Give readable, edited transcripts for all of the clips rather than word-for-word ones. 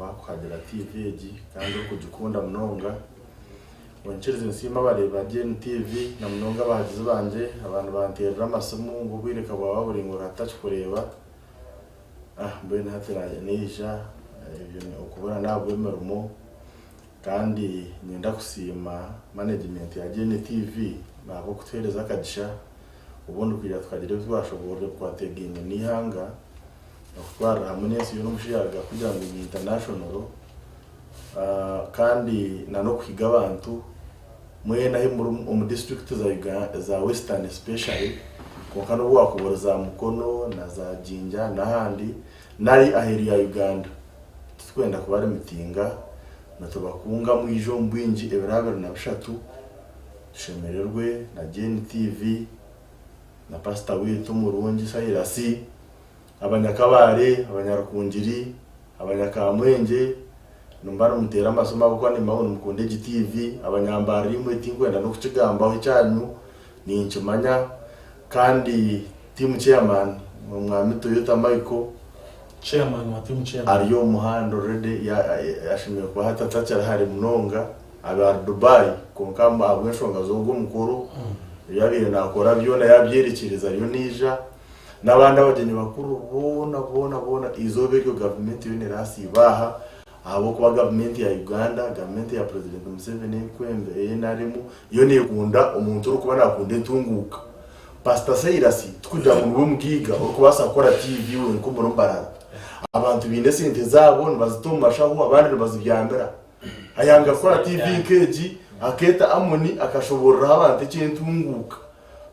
Kuhagira TV egi kandi orikugikunda munonga. Onyikirize nsiime abareebi ba GNTV na munonga abahagizi bangye aba nibanteerera amasimu ngu obwire ka bwaba buraingwa ka tutakikureeba. Mbwenu hati naija ebyo okubura n'ahabw'emirimo kandi niinyenda kusiima management ya GNTV ahabw'okutuheereza akagisha obundi kwija tukagira ebi twashoboorora ebikwatagaine n'eihanga. Okutwarira hamwe n'ensi yoona omushaija kugira ngu ni international kandi na n'okuhiga abantu mwena ahi muri omu district za Uganda za Western especially kwonka n'obu wakuba ori za Mukono na za Jinja n'ahandi nari aheeru ya Uganda titurikwenda kubarimitinga nitubakunga mwije omu bwingi ebiro 23 tushemererwe na GNTV na pasita waitu omurungi Silas, Abanyakabare, Abanyarukungiri, Abanyakamwengye, nimuba nimuteera amasimu ahabw'okuba nimumanya ngu nimukunda egi tiivi, Abanyambarara imwe tinkwenda n'okukigambaho ekyanyu, ninkimanya, kandi tiimu chairman Omwami Toyota Michael, Chairman wa team chairman. Ari omu muhanda already ashemereire kuba hati atakiri hare munonga abe ari Dubai kwonka ahabw'enshonga z'ogwo omukoro ebi abaire nakora byona yabyerekyereza ariyo naija n'abandi abagyenyi bakuru boona boona boona eizooba eryo gavumenti yoona erasiiba aha ahabw'okuba gavumenti ya Uganda gavumenti ya President Museveni eya NRM yo nekunda omuntu orikuba nakunda entunguuka. Pastor Silas tikugira ngu niwe mugaiga orikubaasa kukora TV wenka omuri Mbarara. Abantu baine esente zaabo nibazita omu mashaho abandi nibazibyamira. Ayanga kukora TV nk'egi akeeta Amoni akashoboororeraho abantu eky'entunguuka.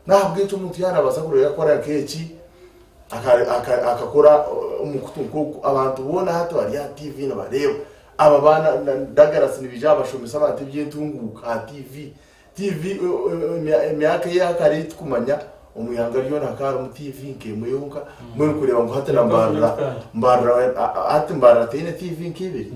N'ahabw'ekyo omuntu yaaba naabaasa kureeba yakora nk'eki akakora omukutu nk'ogu abantu boona hati bari aha TV nibareeba. Aba baana Douglas nibaija babashomesa abantu eby'entunguuka aha TV. TV emyaka eya kare ei tukumanya omu ihanga ryona hakaba harimu TV nk'emwe yonka mbwenu kureeba ngu hati na Mbarara Mbarara hati Mbarara teine TV nk'ibiri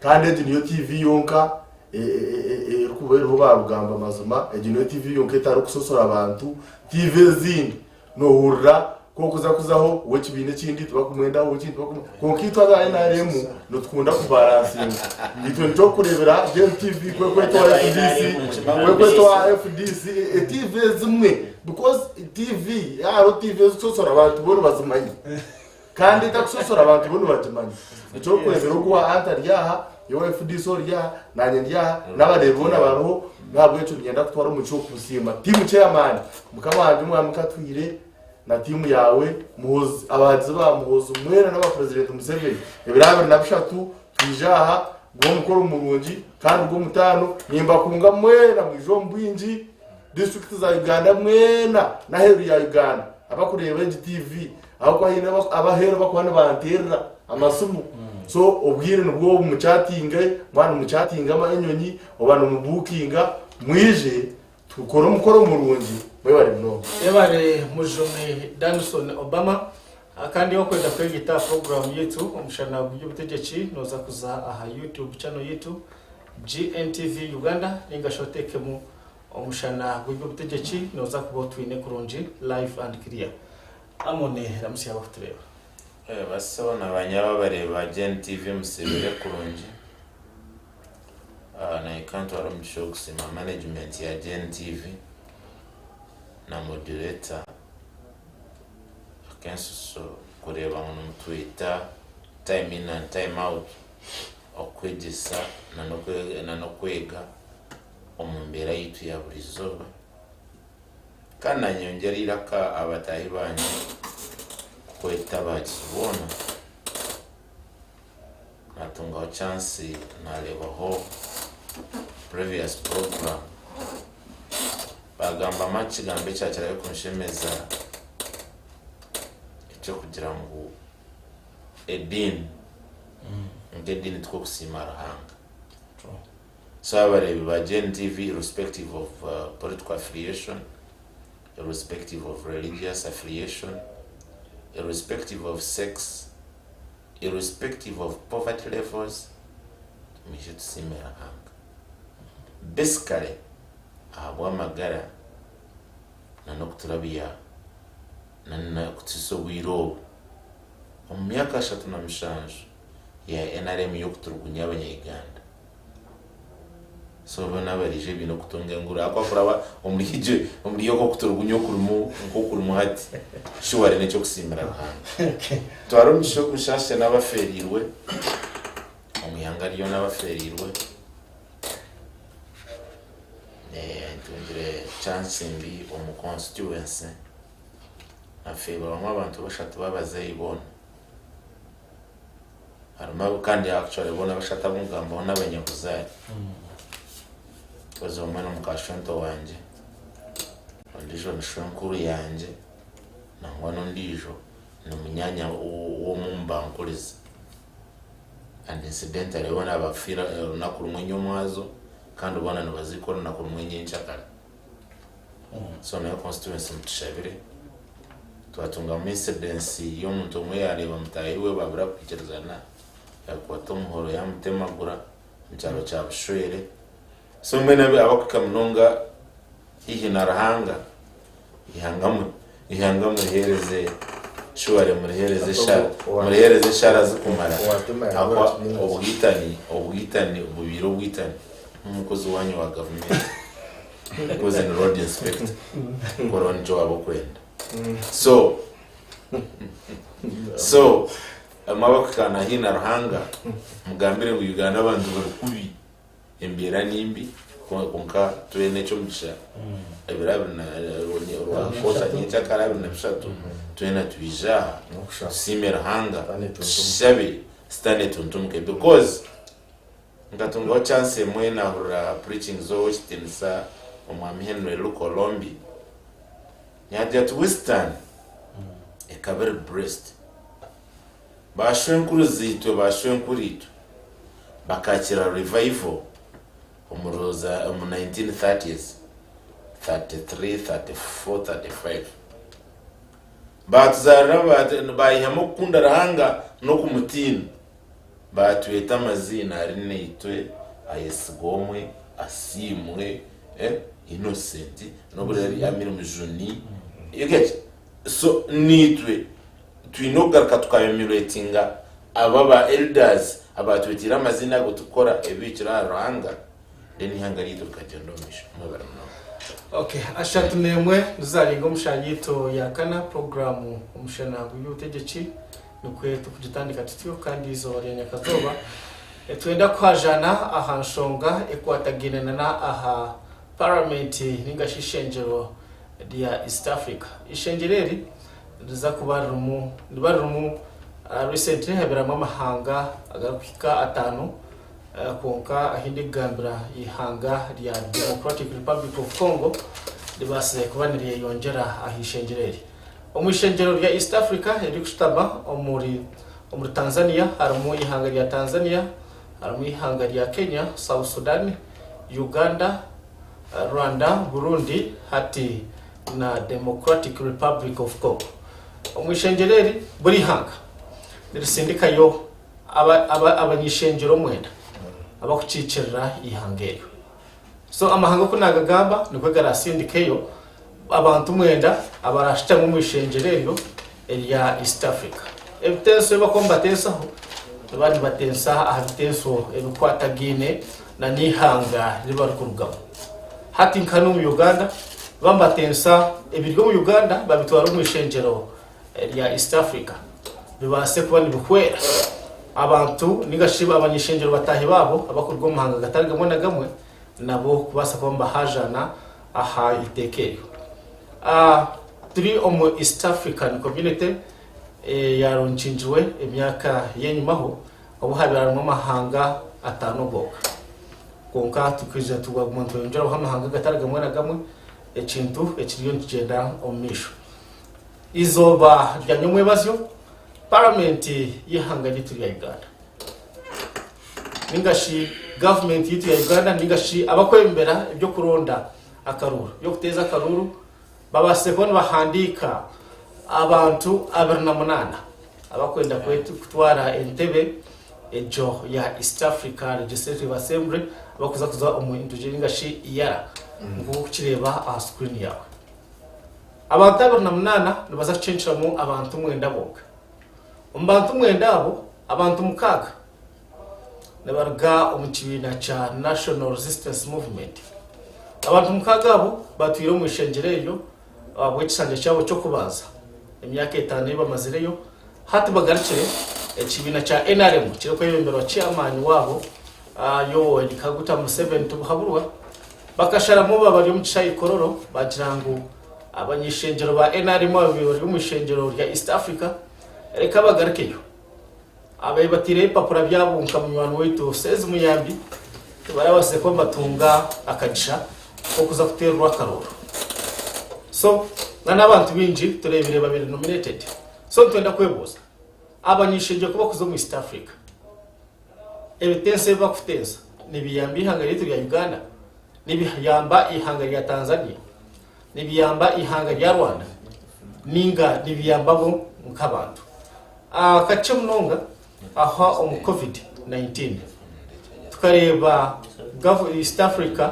kandi egi niyo TV yonka erikuba eriho barugamba mazima egi niyo TV yonka etarikusosora abantu TV ezindi Noohurira ku orikuza kuzaho ow'ekibiina ekindi tibakumwendaho, ow'ekindi tibakumwendaho. Kwonka itwe aba NRM nitukunda kubaransinga. Itwe nikyo orikureebera Gen TV kwekwetwa FDC, kwekwetwa FDC, TV ezimwe because TV hariho TV ezikusosola abantu bo nibazimanya kandi etakusosola abantu bo nibagimanya. Nikyo orikureebera ogu owa Anta ari aha, iwe owa FDC ori aha, naanye ndi aha, n'abareebi boona bariho. N'ahabw'ekyo niinyenda kutwara omugisha ogu kusiima tiimu chairman. Mukama wangye Omwami Katwire na tiimu yaawe Muhoozi, abahagizi ba Muhoozi mwena n'aba Purezidenti Museveni, ebiro 23 twije aha gube omukoro murungi kandi gw'omutaano. Nimbakunga mwena mwije omu bwingi, disiturikiti za Uganda mwena n'aheeru ya Uganda abakureeba egi TV ahabw'okuba haine abaheeru abakuba nibanteerera amasimu. So obwire nibwo obu muchatinge, mwaba nimuchatinga enyonyi oba nimubuukinga mwije. Tukore omukoro murungi mwebare munonga. Yebare Mujuni Danson Obama. Kandi wakwenda kwegita aha puroguramu yitu Omushana gw'eby'obutegyeki noza kuza aha YouTube channel yitu GNTV Uganda ningashi otekemu Omushana gw'eby'obutegyeki noza kuba otwine kurungi live and clear. Amon ramutsya abakutureeba. Basebo na banyabo abareebi ba GNTV musiibire kurungi. Nahika ntwara omugisha ogu kusiima management ya GNTV na moderator akensuso kureeba ngu nimutweta time in and time out okwegyesa nana okwega omu mbeera yaitu ya buri izooba. Kandi nanyongyera eiraka aha bataahi bangye kweta abahagizi boona. Natungaho chance narebaho previous program bagambamu aha kigambo ekyakirayo kunshemeza ekyokugira ngu ediini nk'ediini tikwo kusiima Ruhanga. So abareebi ba GNTV irrespective of political affiliation, irrespective of religious affiliation, irrespective of sex, irrespective of poverty levels, mwije tusiime Ruhanga. Basically ahabw'amagara na n'okuturabya na n'okutuhitsya obwire obu. Omu myaka 37 ya NRM y'okuturugunya abanya-Uganda. So boona abariija baine okutunga enguru ahakuba kuraba omuri egyo omuri okwo okuturugunya okurimu nk'okurimu hati shuwari n'eky'okusiimira Ruhanga. Twara omugisha ogu nshashe n'abafeereirwe omu ihanga ryona abafeereirwe ntungire chance mbi omu constituency nafeerwamu abantu bashatu b'abazeeyi boona. Harimu abu kandi actually boona bashatu abu nkugambaho n'abanyabuzaare. Because omwe ni mukashwento wangye, ondiijo ni shwenkuru yangye, nangwa n'ondiijo ni munyaanya w'omwe omu bankurize. And incidentally boona bafiire orunaku rumwe nyomwazo kandi boona nibaziikwa orunaku rumwe nyenkyakare. So nayo constituency mutushabire. Twatungamu incidence y'omuntu omwe yareeba mutaahi we babura kwikirizana yakwata omuhoro yamutemagura omu kyaro kya Bushwere. So mbwenu abakuhika munonga haihi na Ruhanga eihanga murihereze shuware murihereze murihereze eshara zikumara ahakuba obwitani obwitani bubaire obwitani n'omukozi wanyu wa gavumenti. Because ni road inspector kora nikyo waba okwenda so so mwaba kuhikaana haihi na Ruhanga mugambire ngu Uganda abantu bari kubi embeera ni mbi kwonka twena eky'omugisha ebiro abiri na orwakota nyenkyakare 23 twena twije aha tusiime Ruhanga tushabe sitaane etuntumuke because Nkatungaho chance emwe nahurira preaching z'owekitinisa Omwami Henry Luke Olombi yagira ati Western ekaba eri blessed. Ba shwenkuru zitwe ba shwenkuru itwe bakakira revival omu za omu 1930s, 33, 34, 35. Batuzarira bayihamu okukunda Ruhanga n'okumutiina. Baatweta amaziina Arinaitwe, Ayesigwa-omwe, Asiimwe, Innocent, n'obu rero Amir Mujuni. You get? So naitwe twine okugaruka tukaemulatinga abo aba elders abaatwetiire amaziina ago tukukora ebihikire ahari Ruhanga then eihanga ryaitu rikagyenda omu maisho. Mwebare munonga. Okay, 31 nizo zarenga omu shaaha yaitu ya kana puroguraamu Omushana gw'eby'obutegyeki. Nikwo tukugitandika tutyo kandi eizooba rya nyakazooba nitwenda kuhajana aha nshonga ekwatagaine na aha paramenti ninga shi ishengyero rya East Africa. Ishengyero eri niriza kuba ririmu niba ririmu recently haberamu amahanga agarikuhika ataano kwonka ahi ndikugambira eihanga rya Democratic Republic of Congo ribaasize kuba niryeyongyera aha ishengyero eri. Omu ishengyero rya East Africa eririkushutama omuri omuri Tanzania harimu eihanga rya Tanzania, harimu eihanga rya Kenya, South Sudan, Uganda, Rwanda, Burundi hati na Democratic Republic of Congo. Omu ishengyero eri buri ihanga nirisindikayo abanyishengyero mwenda abakukiikirira eihanga eryo. So amahanga oku naagagamba nikwo garaasindikeyo abantu mwenda abaraashutame omu ishengyero eryo erya East Africa. Ebitenso ebi barikuba nibatensaho nibaba nibatensa aha bitenso ebikwatagaine na n'eihanga ri barikurugamu. Hati nka hanu omu Uganda nibaba nibatensa ebiri omu Uganda babitwara omu ishengyero erya East Africa bibaase kuba nibihwera abantu ninga shi abany'ishengyero bataahi baabo abarikuruga omu mahanga gatari gamwe na gamwe nabo kubaasa kuba nibahaajana aha iteeka eryo. Turi omu East African Community eyaroonkingirwe emyaka y'enyimaho obu haabaire harimu amahanga ataano gonka. Kwonka tukaija twaguma nitweyongyeraho amahanga gatari gamwe na gamwe ekintu ekiriyo nikigyenda omu maisho. Eizooba rya nyomwebazyo, Paramenti y'eihanga ryaitu rya Uganda ninga shi gavumenti yaitu ya Uganda ninga shi abakwebembera eby'okuronda akaruuru, eby'okuteeza akaruuru babaasize kuba nibahandiika abantu 28 abakwenda kutwara entebe egyo ya East Africa Legislative Assembly abakuza kuza omu ninga shi EALA nk'oku orikukireeba aha screen yaawe. Abantu 28 nibaza kucenceramu abantu mwenda bonka. Omu bantu mwenda abo, abantu mukaaga. Nibaruga omu kibiina kya National Resistance Movement. Abantu mukaaga abo batwire omu ishengyero eryo ahabw'ekishanja kyabo ky'okubanza. Emyaka etaano ei bamazireyo, hati bagarukire ekibiina kya nrm kirikwebemberwa chairman waabo Yoweri Kaguta Museveni Tibuhaburwa. Bakasharamu baaba bari omu kishaayi Kololo baagira ngu abany'ishengyero ba nrm ababaire bari omu ishengyero rya East Africa reka bagarukeyo. Ababaire bataireho ebipapura byabo nka munywani waitu Sezi Muyambi tibarabaasize kuba nibatunga akagisha k'okuza kuteererwa akarooro. So na n'abantu baingi tureebire babaire nominated. So nitwenda kwebuuza, abany'ishengyero ku bakuza omu East Africa, ebitenso ebi bakutensa nibiyamba eihanga ryaitu rya Uganda? Nibiyamba eihanga rya Tanzania? Nibiyamba eihanga rya Rwanda? Ninga nibiyamba bo nk'abantu? Kakye munonga aha omu Covid 19 tukareeba East Africa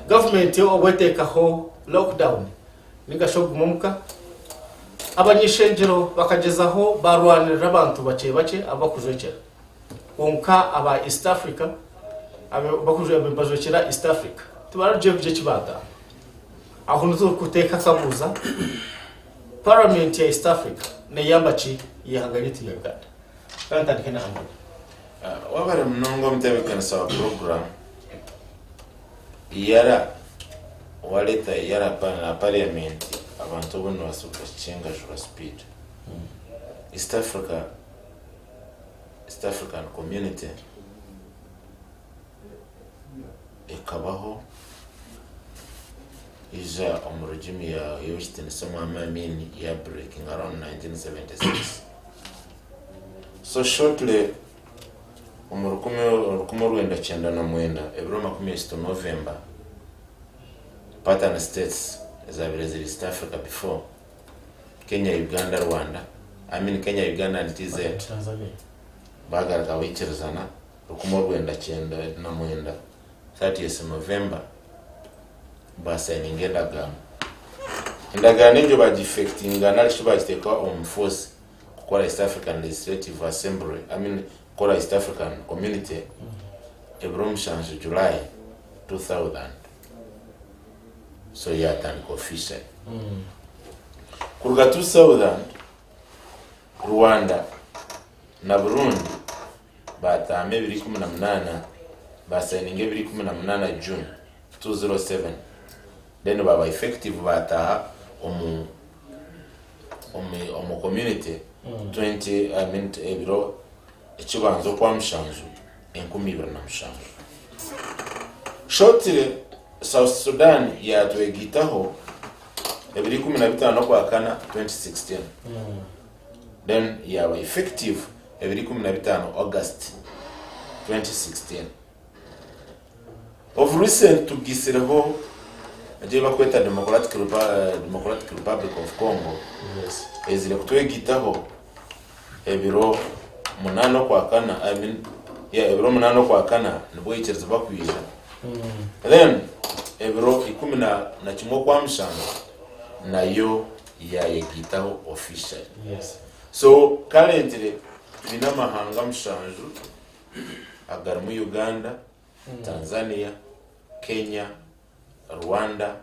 gavumenti obu eteekaho lockdown ninga shi okuguma omuka, abany'ishengyero bakagyezaho baarwanirira abantu bakye bakye abu barikujwekyera. Kwonka aba East Africa bajwekyera East Africa tibararugyeyo kugira eki baagamba. Aho niho turikuteeka akabuuza, Paramenti ya East Africa neyamba ki eihanga ryaitu rya Uganda? Kandi ntandike na Amoni. Wabare munonga omutebekanisa wa puroguramu yara wareta yara na parliament abantu obundi nibabaasa kukingajura speed. East Africa East African community ekabaho ija omu regime ya y'owekitinisa Omwami Amin ya breaking around 1976. So shortly omu 1994 ebiro 30 November partner states ezabaire ziri East Africa before Kenya, Uganda, Rwanda, I mean Kenya, Uganda and TZ bagaruka baikirizana 1999 30th November basayininga endagaano. Endagaano egyo bagifectinga nari shi bagiteeka omu force kukora East African Legislative Assembly, I mean kukora East African Community ebiro mushanju July 2000. So yatandika officially. Kuruga 2000 Rwanda na Burundi baatahamu ebiro 18, baasayininga ebiro 18 June 2007 then baaba effective baataaha omu omu omu community 20 I mean ebiro ekibanza okwamushanju 2007. Shortly South Sudan yaatwegaitaho ebiro 15 okwakana 2016. Then yaaba effective ebiro 15 August 2016. Of recent tugiisireho egi ei barikweta Democratic Democratic Republic of Congo eizire kutwegaitaho ebiro munaana okwakana I mean yeah, ebiro munaana okwakana nibwo yaikirizibwa kwija then ebiro ikumi na, na kimwe okwamushanju nayo yaayegaitaho officially. Yes. So currently twine amahanga mushanju agarimu Uganda, Tanzania, Kenya, Rwanda,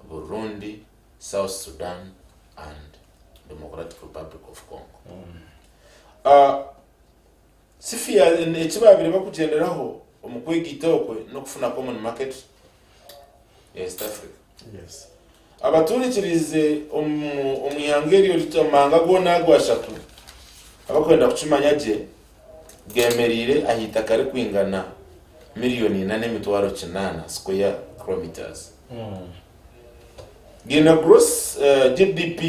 Burundi, South Sudan and Democratic Republic of Congo. Ah, sifiya eki baabire bakugyenderaho omu kwegaita okwe n'okufuna common market ya East Africa. Yes. Abaturikiriize omu omu ihanga eryo riti omu mahanga goona ago ashatu abakwenda kukimanya gye gemereire aha itaka rikwingana miriyoni ina n'emitwaro kinaana, square kilometres. Gaine gross GDP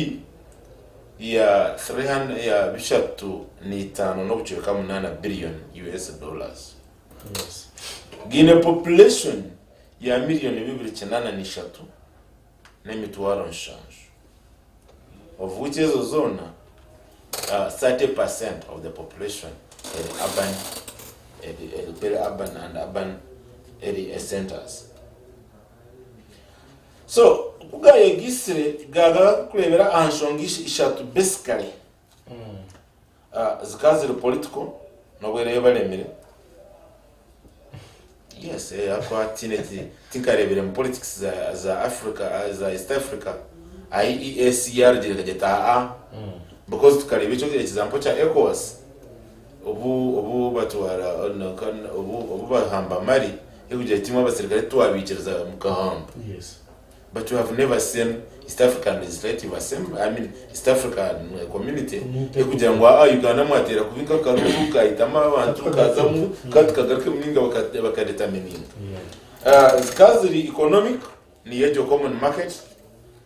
ya 300 ya bishatu n'itaano n'obucweka munaana billion US dollars. Yes. Gaine population ya miriyoni bibiri kinaana n'ishatu n'emitwaro nshanju. Of which ezo zoona 30% of the population eri urban, eri, eri peri urban and urban eri centers. So ku gaayegaitsire gaagakureebera aha nshonga ishatu basically. Zikaba ziri political n'obu eriyo ebaremire. Yes, eh, ahakuba tihaine ki- tinkareebire mu politics za, za Africa, ah, za East Africa, ahi EAC yaarugire ekagira eti aa, because tukareeba ekyo example kya ECOWAS, obu obu batwara obu obu bahamba Mali, erikugira eti imwe abasirikare titwabaikiriza mukahamba. Yes. But we have never seen East African Legislative Assembly, I mean East African Community Community. ekugira ngu aa Uganda mwateera kubi nk'akaruru kahitamu abantu kazamu kandi tukagaruka ninga bakadetermininga. Yeah. Zikaba ziri economic niyo egyo common market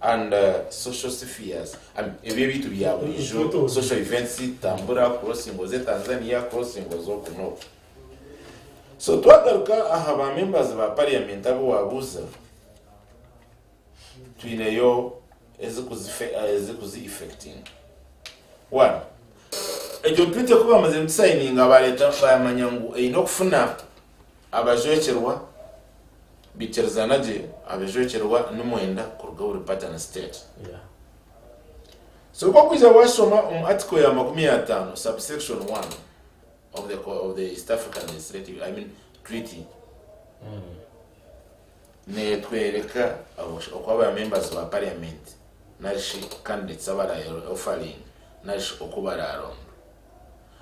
and social spheres I mean, ebyo ebintu bya burijo social events tambura crossing oze Tanzania crossing oze oku n'oku. So twagaruka aha ba members ba parliament abu wabuuza twineyo ezikuzi effectinga. One, egyo treaty ku bamazire kugisayininga bareeta bamanya ngu eine okufuna abajwekyerwa baikirizana gye abajwekyerwa ni mwenda kuruga buri partner state. Yeah. So ku orikwija washoma omu article ya 50 subsection 1 of the, of the East African Legislative, I mean, Treaty netwereka oku aba members ba parliament narishi candidates abara offering narishi oku bararonda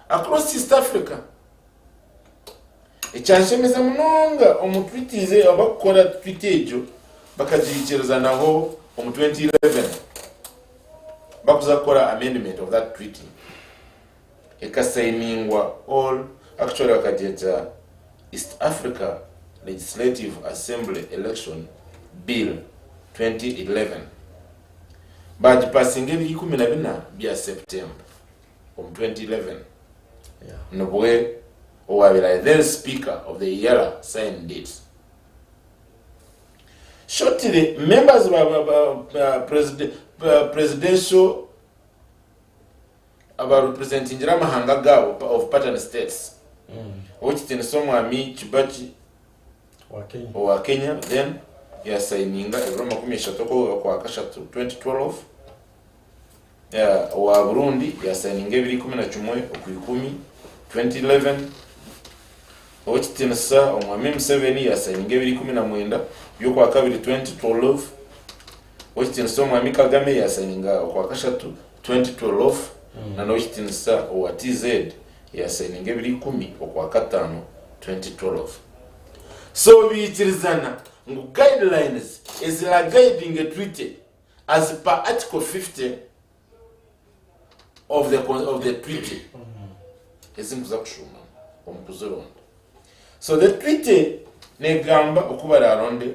across East Africa. Ekyanshemeza munonga omu treaties abakukora treaty egyo bakagihikiriza naho omu 2011 bakuza kukora amendment of that treaty. Ekasainingwa all actually bakagyeta East Africa Legislative Assembly Election Bill 2011 bagipasinga ebiro 14 bya September omu 2011 nibwe owabaire ari then speaker of the EALA signed it. Shortly members ba, ba, ba, ba presidential aba representingire amahanga gaabo of partner states ow'ekitiinisa omwami Kibaki Owa Kenya. owa Kenya then yasayininga ebiro 30 Okwakashatu 2012 owa Burundi yasayininga ebiro 11 Okwikumi 2011 ow'ekitiinisa omwami Museveni yasayininga ebiro 19 by'Okwakabiri 2012 Ow'ekitiinisa Omwami Kagame yasayininga Okwakashatu 2012 na n'Ow'ekitiinisa owa TZ yasayininga ebiro ikumi Okwakataano 2012. So baikirizana ngu guidelines ezira guidinge treaty as per article 50 of the, of the treaty ezi nkuza kushuumamu omu kuzironda. So the treaty negamba oku bararonde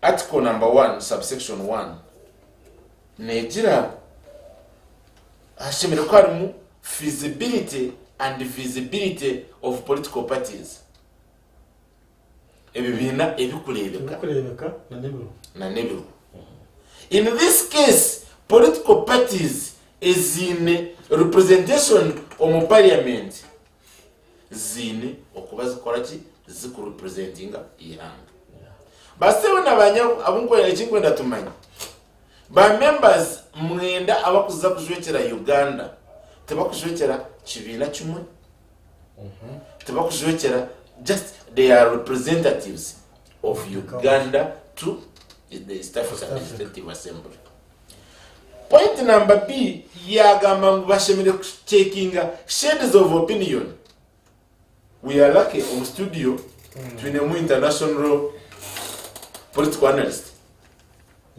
Article number 1 subsection 1 negira hashemereire kuba harimu feasibility and visibility of political parties ebibiina ebikureebeka Ebikureebeka na n'ebiro. na n'ebiro. In this case political parties eziine representation omu parliament ziine okuba zikora ki? Zikurepresentinga eihanga. Basebo na banyabo abu nkwenda eki nkwenda tumanye, ba members mwenda abakuza kujwekyera Uganda tibakujwekyera kibiina kimwe, tibakujwekyera just they are representatives of Uganda to the East African Legislative Assembly. Point number B yagamba ngu bashemereire kucheckinga shades of opinion. We are lucky omu studio twinemu international political analyst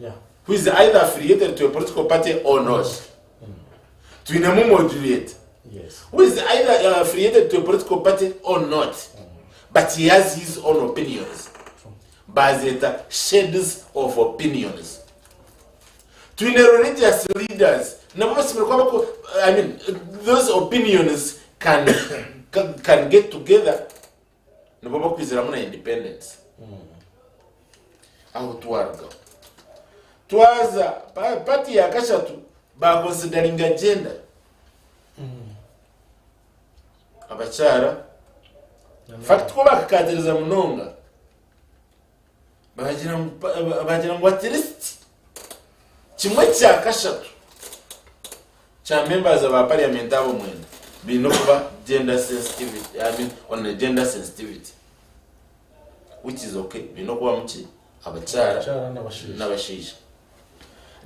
Yeah. who is either affiliated to a political party or not. Twinemu moderator Yes. who is either affiliated to a political party or not, but he has his own opinions. Bazeta shades of opinions. Twine religious leaders nabo bashemereire kuba baku I mean those opinions can can get together nibo bakwiziramu na independence. Aho twarugaho twaza party ya kashatu ba consideringa gender abakyara fact ko bakakatereza munonga Baagira ngu baagira ngu at least kimwe kya kashatu kya members ba parliament abo mwenda baine okuba gender sensitivity, I mean on a gender sensitivity. which is okay biine okubamu ki abakyara Abakyara n'abashaija. n'abashaija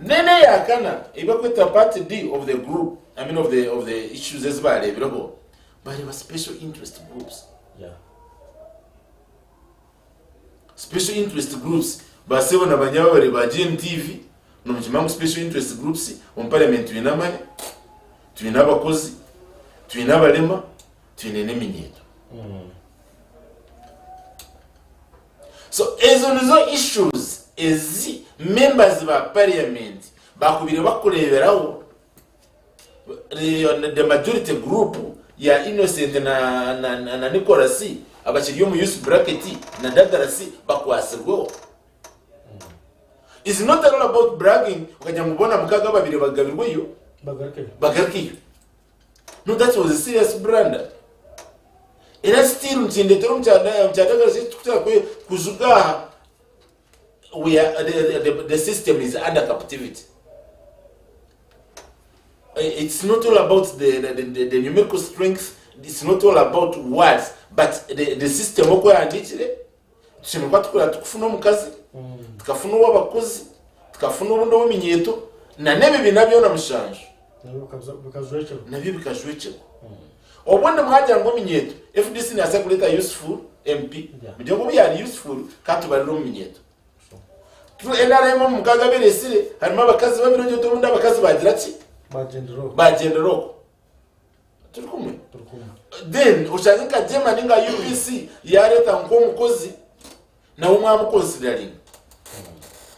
then eyakana ei barikweta part D of the group I mean of the, of the issues ezi bareebireho bareeba special interest groups Yeah. Special interest groups ba sebo na banyabo bari ba GMTV nomukimanya ngu special interest groups omu parliament twine amani, twine abakozi, twine abarema, twine n'eminyeeto. So ezo nizo issues ezi members ba parliament bakubaire bakureberaho The majority group ya Innocent na, na, na, na Nicholas abakiri omu youth bracket na Douglas bakwasirweho. It's not all about bragging okagira ngu bona mukaga babiri bagabirweyo Bagarukeyo. bagarukeyo. No, that was a serious blunder. Era still nikindetera omu kya omu kya Douglas ekitukuteera kwe kujuga aha we are, the, the, the system is under captivity. Eh, It's not all about the, the, the, the numerical strength, it's not all about words, but the, the system oku ehandiikire tushemereire kuba tukura tukufuna omukazi tukafuna ow'abakozi tukafuna obundi ow'eminyeeto na n'ebibiina byona mushanju Nabyo bikajwekyerwa. nabyo bikajwekyerwa obundi mwagira ngu ominyeeto fdc nebaasa kureeta useful mp Yeah. mugire ngu obu yaari useful katubarire omu minyeeto nrm omu mukaga aberesire harimu abakazi babiri ogira oti obundi abakazi bagira ki Bagyendera okwo. bagyendera okwo turi kumwe Turi kumwe. then oshange nka germany nka upc yareeta nk'omukozi nawe mwamukonsideringa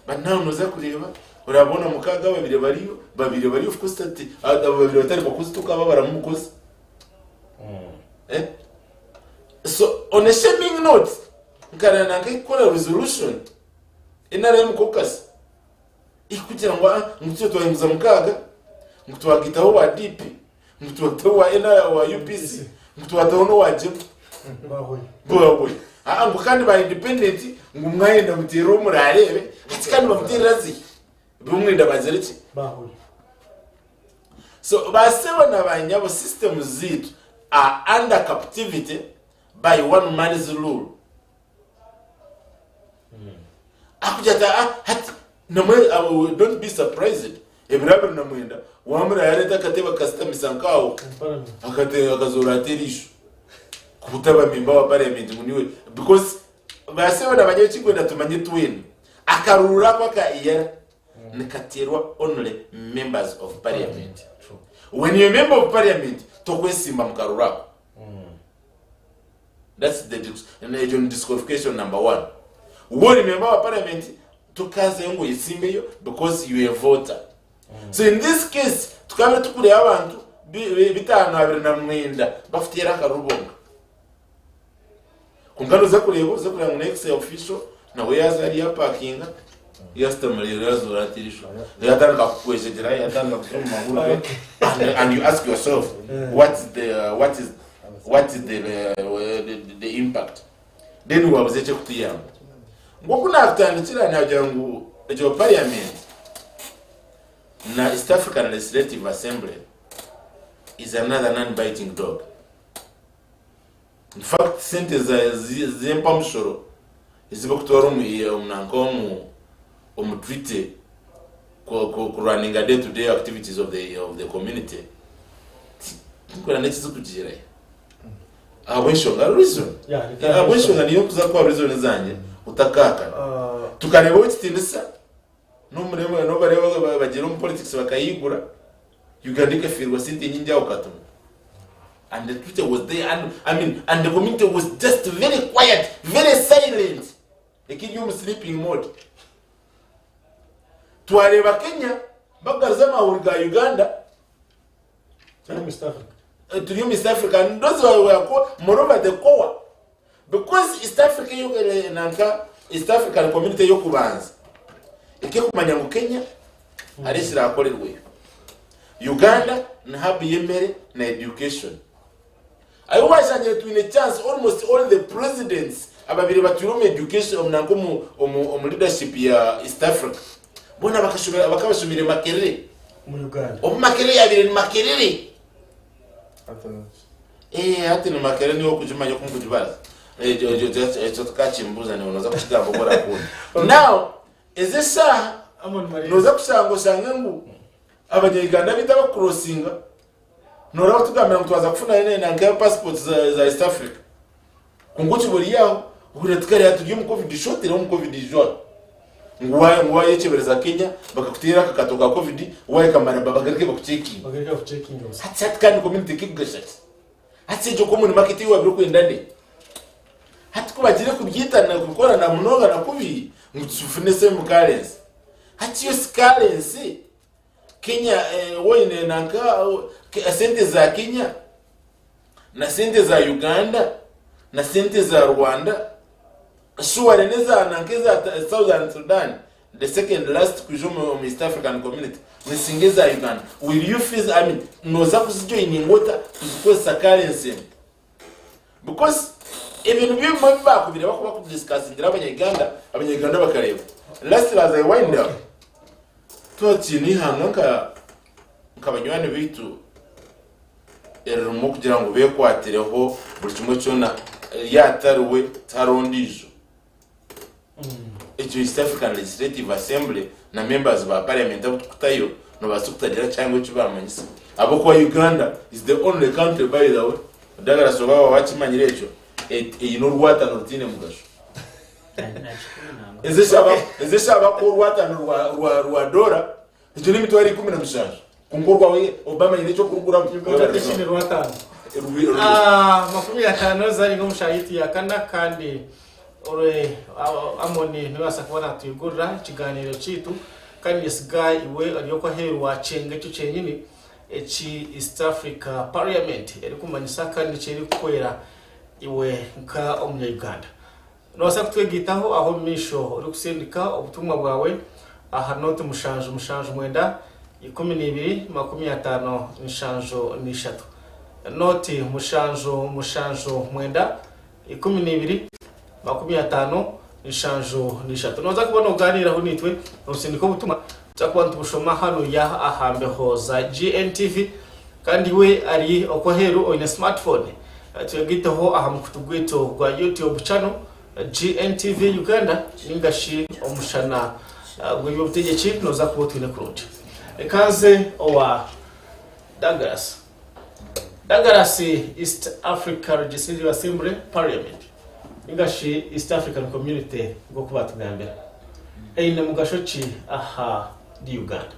but now noza kureeba orabona mukaga babiri bariyo babiri bariyo of course ati abo babiri batari bakozi tukaba baramu omukozi Eh? So on a shaming note, nkarana nkekukora resolution NRM caucus ikugira ngu ah, ngu tutyo twahinguza mukaaga ngu twagitaho wa DP ngu twataho wa NR wa UPC ngu twataho n'owa JEM Bahoye. bwawe ah, ngu kandi ba independent ngu mwayenda muteere omurareebe hati kandi bamuteerera zihi bimwenda bagire ki Bahoye. So basebo na banyabo systems zitu are under captivity by one man's rule. Akugira ati ah hati namwe uh, don't be surprised ebiro 29 wamura yareta akatebe akasitamisa nkawo Parliament. akate akazora ate erisho kutaba member wa parliament ngu niwe because basebo na banyabo ekikwenda tumanye twena akaruru ako aka iyara nikateerwa only members of parliament when you're a member of parliament tokwesimba mu karuru ako that's the ekyo ni disqualification number one wori member wa parliament tokazayo ngu oyesimbeyo because you a voter so in this case tukaba tukureba abantu 529 bakuteera akaruru bonka Kwonka noza kureeba oze kureeba ngu next official nawe yaaza hariya apakinga yasitama reero yazoora ati erisho yatandika kukwejegyera yatandika kuza omu mahurire and, and you ask yourself what is the what is what is the, the, the impact then wabuze ekyokutuyamba nk'oku nakutandikira nagira ngu egyo parliament na East African Legislative Assembly is another non-biting dog In fact sente z'empamushoro ezi barikutwara omu nanka omu omu treaty ku runninga day to day activities of the of the community tinkureba n'ekizikugiirayo ahabw'enshonga reason ahabw'enshonga niyo nkuza kukuha reason zangye otakaakana tukareeba ow'ekitiinisa n'omurembe n'obareeba bagiire omu politics bakayigura Uganda ekafiirwa sente nyingi aho katono and the treaty was there and, I mean, and the community was just very quiet very silent ekiri omu sleeping mode twareeba Kenya bagaruza amahuri ga Uganda Turi omu East Africa. Eh, turi omu East Africa and those were, were co- moreover the core because East Africa yo eh, nanka East African community y'okubanza ekekumanya ngu Kenya hariho ekirakorerweyo Uganda ni hub y'emere na education ahu washangire twine chance almost all the presidents ababire batwire omu education omu nanka omu, omu, omu leadership ya East Africa bona bakashomera bakabashomire Makerere Omu Uganda. obu Makerere yabire ni Makerere Eh, hati ni Makerere niwe okugimanya oku nkugibaraza. Ekyo ekyo ekyo ekyo tukakimbuuza niiwe nooza kukigamba oku orakunda. Now ezi eshaaha Amon Mariza. nooza kushanga oshange ngu abanya-Uganda baitu abakukurosinga nooreba batugambira ngu twaza kufuna nanka passport za, za East Africa. Kwonka okiba ori aho ohurira tukareeba turi omu covid short omu covid jwa. Ngu wa- ngu wayekyebereza Kenya bakakuteera akakato ka covid wahika Maraba bagaruke bakucekinge. Bagaruke bakucekinge busa. Hati hati kandi community ekikugasha ki? Hati egyo common market ei wabaire orikwenda nehi? Hati ku bagire kubyitana kukorana munonga na kubi ngu tufune same currency. Hati yo si currency Kenya eh, woine nanka eh, sente za Kenya na sente za Uganda na sente za Rwanda shuware n'eza nanka eza Ta- Southern Sudan the second last kwija omu omu East African Community nisinga eza Uganda will you feel I mean noza kuzijoininga ota kuzikozesa currency emwe because ebintu by'ebimwe ebi baakubire bakuba kudiscussingira abanya-Uganda abanya-Uganda bakareeba last as I wind up tuba tukiine eihanga nka nka banywani baitu eririmu kugira ngu bekwatireho buri kimwe kyona yaatariwe tihariho ondiijo Egyo East African Legislative Assembly na members ba parliament abu tukutayo nobaasa kutagira kyangu eki bamanyisa ahabw'okuba Uganda is the only country by the way Douglas oba waaba wakimanyire ekyo eine orwatano rutaine mugasho. Ezi eshaaha bakuha orwatano rwa doora egyo n'emitwaro 17 kwonka orwawe Obama aine ekyokuruguramu. Uganda tekiine rwatano. 50 zari omu shaaha yaitu ya kana kandi Orwe Amoni nibaasa kuba natwigurira ekigaaniiro kyaitu kandi nyesiga iwe ori okwo aheeru wakyenga ekyo kyenyini eki East Africa Parliament erikumanyisa kandi n'eki erikuhwera iwe nka omunya-Uganda. Noobaasa kutwegaitaho aho omu maisho orikusindika obutumwa bwawe aha nooti mushanju mushanju mwenda 12 53 73. Nooti mushanju mushanju mwenda 12 53. Nooza kuba noogaaniiraho naitwe noosindika obutumwa, tuza kuba nitubushoma hanuya aha mbeho za GNTV. Kandi iwe ari okwo aheeru oine smartphone, twegaiteho aha mukutu gwaitu gwa YouTube channel GNTV Uganda ninga shi omushana gw'eby'obutegyeki nooza kuba otwine kurungi. Reka nze owa Douglas. Douglas East Africa Legislative Assembly Parliament ninga shi East African Community nk'oku batugambira eine mugasho ki aha di Uganda?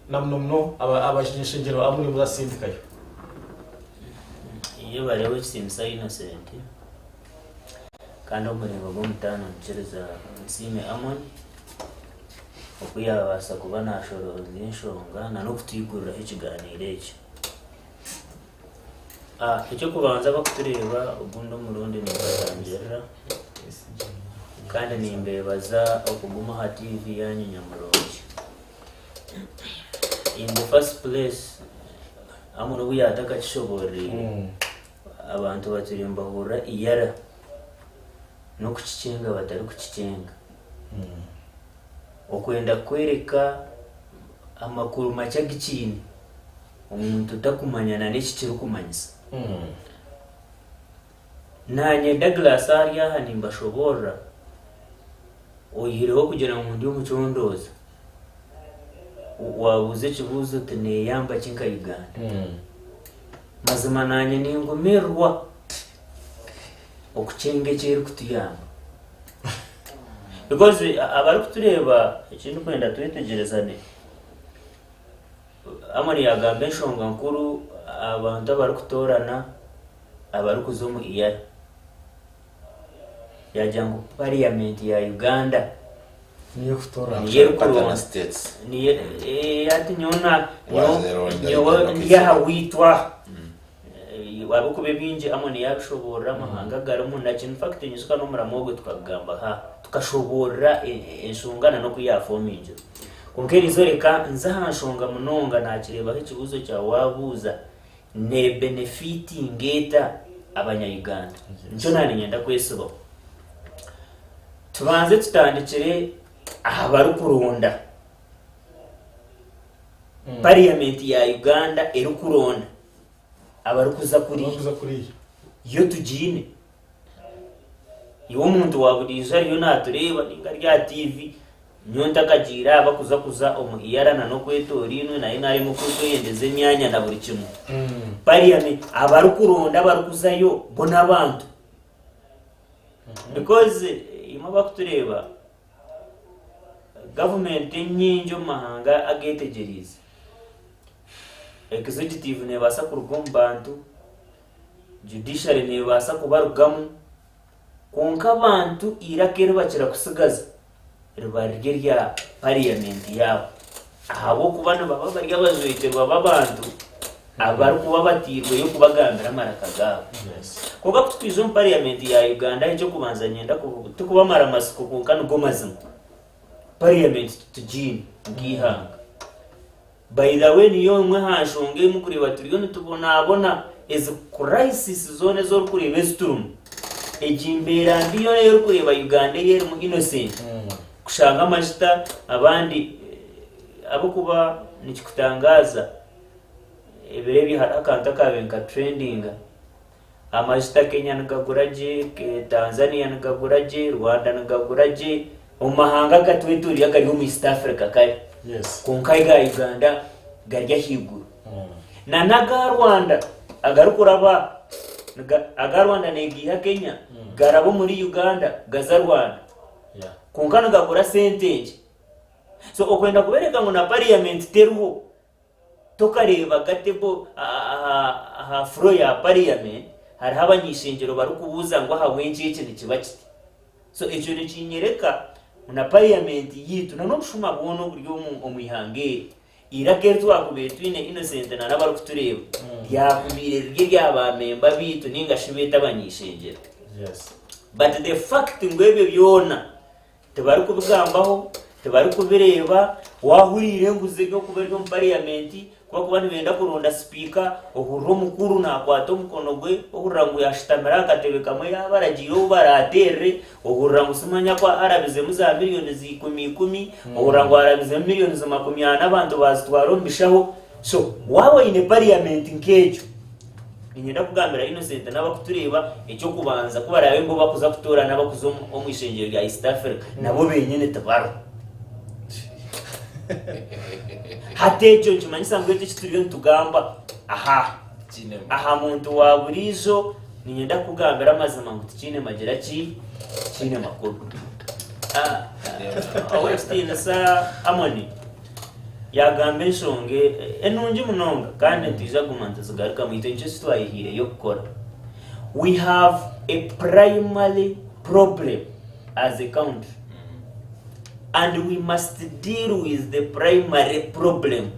Na muno muno abanyeshengyero abu nimwe muzasindikayo. Yebare ow'ekitiinisa Innocent kandi omu muringo gw'omutaano nikiriza Nsiime Amon oku yaabaasa kuba naashorooza enshonga n'okutwiguriraho ekigaaniiro eki. Eky'okubanza abarikutureeba ogundi omurundi nimbatangirira kandi nimbeebaza okuguma aha tiivi yaanyu nyamurungi. In the first place Amon obu yaatakakishoboororeire abantu batwire nibahurira eirara n'okukikyenga batarikukikyenga. Okwenda kworeka amakuru makye agu kiine omuntu takumanya na n'eki kirikumanyisa. Naanye Douglas ahari aha nimbashoboorora oihireho kugira ngu ndi omucondooza, waabuuza ekibuuzo oti neeyamba ki nka Uganda? Mazima naanye ningumirirwa okukyenga eki erikutuyamba because abarikutureeba eki ndikwenda twetegyerezane, Amon yaagamba enshonga nkuru abantu abarikutoorana abarikuza omu EALA. Yaagira ngu parliament ya Uganda Niyo erikutoorana. niyo erikuronda. Partner states. Niyo eh, ati nyowe na- Wazeronda nyowe Uganda ndi aha okaiziba. wiitu aha. Ahabw'okuba ebingi Amon yaabishoboorora amahanga agarimu na ki in fact nyijuka n'omuramo ogwo tukagugamba aha tukashoboorora enshonga na n'oku yaafomingirwe. Kwonka eriizooba reka nze aha nshonga munonga naakireebaho ekibuuzo kyawe waabuuza neebenefitinga eta abanya-Uganda? Nikyo naaniinyenda kwesibaho. Tubanze tutandikire aha barikuronda. Parliament ya Uganda erikuronda abarikuza kuriya Abarikuza kuriya. yo tugiine. Iwe omuntu wa buriijo ariyo naatureeba nainga ari aha tiivi, nyowe ntakagiire aha bakuza kuza omu iyara na n'okwetoora inwe nayo naarema oku orikweyendeza emyanya na buri kimwe. Parliament abarikuronda abarikuzayo bo n'abantu. Because imwe abakutureeba gavumenti enyingi omu mahanga agetegyereize, executive neebaasa kuruga omu bantu, Judiciary neebaasa kubarugamu, kwonka abantu eiraka eri bakira kutsigaza riba riri erya pariyamenti yaabo ahabw'okuba nibaba bari abajwekyerwa b'abantu abarikuba batairweyo kubagambira amaraka gaabo. Kwonka ku tukwija omu pariyamenti ya Uganda eky'okubanza niinyenda tikubamara matsiko kwonka nigo mazima, pariyamenti titugiine nk'eihanga. By the way niyo emwe aha nshonga ei murikureeba turiyo nitubonabona ezi crisis zoona ezi orikureeba ezi turimu egi mbeera mbi yoona ei orikureeba Uganda ei erimu Innocent kushanga amajuta abandi ahabw'okuba nikikutangaaza ebiro ebi hariho akantu akaabaire nika trendinga Amajuta Kenya nigagura gye, Tanzania nigagura gye, Rwanda nigagura gye, omu mahanga agatwetoroire agari omu East Africa kare. Yes. Kwonka aga Uganda gari ahaiguru. Na n'aga Rwanda agarikuraba niga- aga Rwanda neegiiha Kenya garaba omuri Uganda gaza Rwanda. Yeah. Kwonka nigagura sente nkye. So okwenda kubereka ngu na parliament teriho. Tokareebaga table aha floor ya parliament hariho abany'ishengyero barikubuuza ngu ahabw'enki eki nikiba kiti. So ekyo nikinyereka ngu na parliament yaitu na n'obushuma bwona oburi omu ihanga eri, eiraka eri twakubaire twine Innocent na n'abarikutureeba ryakubaire riri erya ba memba baitu ninga shi beete abany'ishengyero. But the fact ngu ebyo byona Tibarikubigambaho, tibarikubireeba. Waahuriire enguzi erikuba eri omu pariyamenti, ku barikuba nibenda kuronda sipiika, ohurira omukuru naakwata omukono gwe, ohurira ngu yaashutamire aha katebe kamwe yaaba aragiire ou baraateerere, ohurira ngu simanya ku arabizemu zaamiriyooni za ikumi ikumi, ohurira ngu arabizemu miriyoni makumi ana abantu baazitwara omu bishaho. So waaba oine pariyamenti nk'egyo, Niinyenda kugambira Innocent n'abarikutureeba, eky'okubanza ku baraabe nibo barikuza kutoorana abarikuza omu ishengyero rya East Africa, nabo benyine tibariho. Hati ekyo nikimanyisa ngu ekyo eki turiyo nitugamba aha aha muntu wa buriijo, niinyenda kukugambira amazima ngu tikiine magira ki, tikiine makuru. Ow'ekitiinisa Amoni. Yaagamba enshonga enungi munonga kandi nitwija kuguma nituzigarukamu itwe nikyo eki twayehaireyo kukora. We have a primary problem as a country and we must deal with the primary problem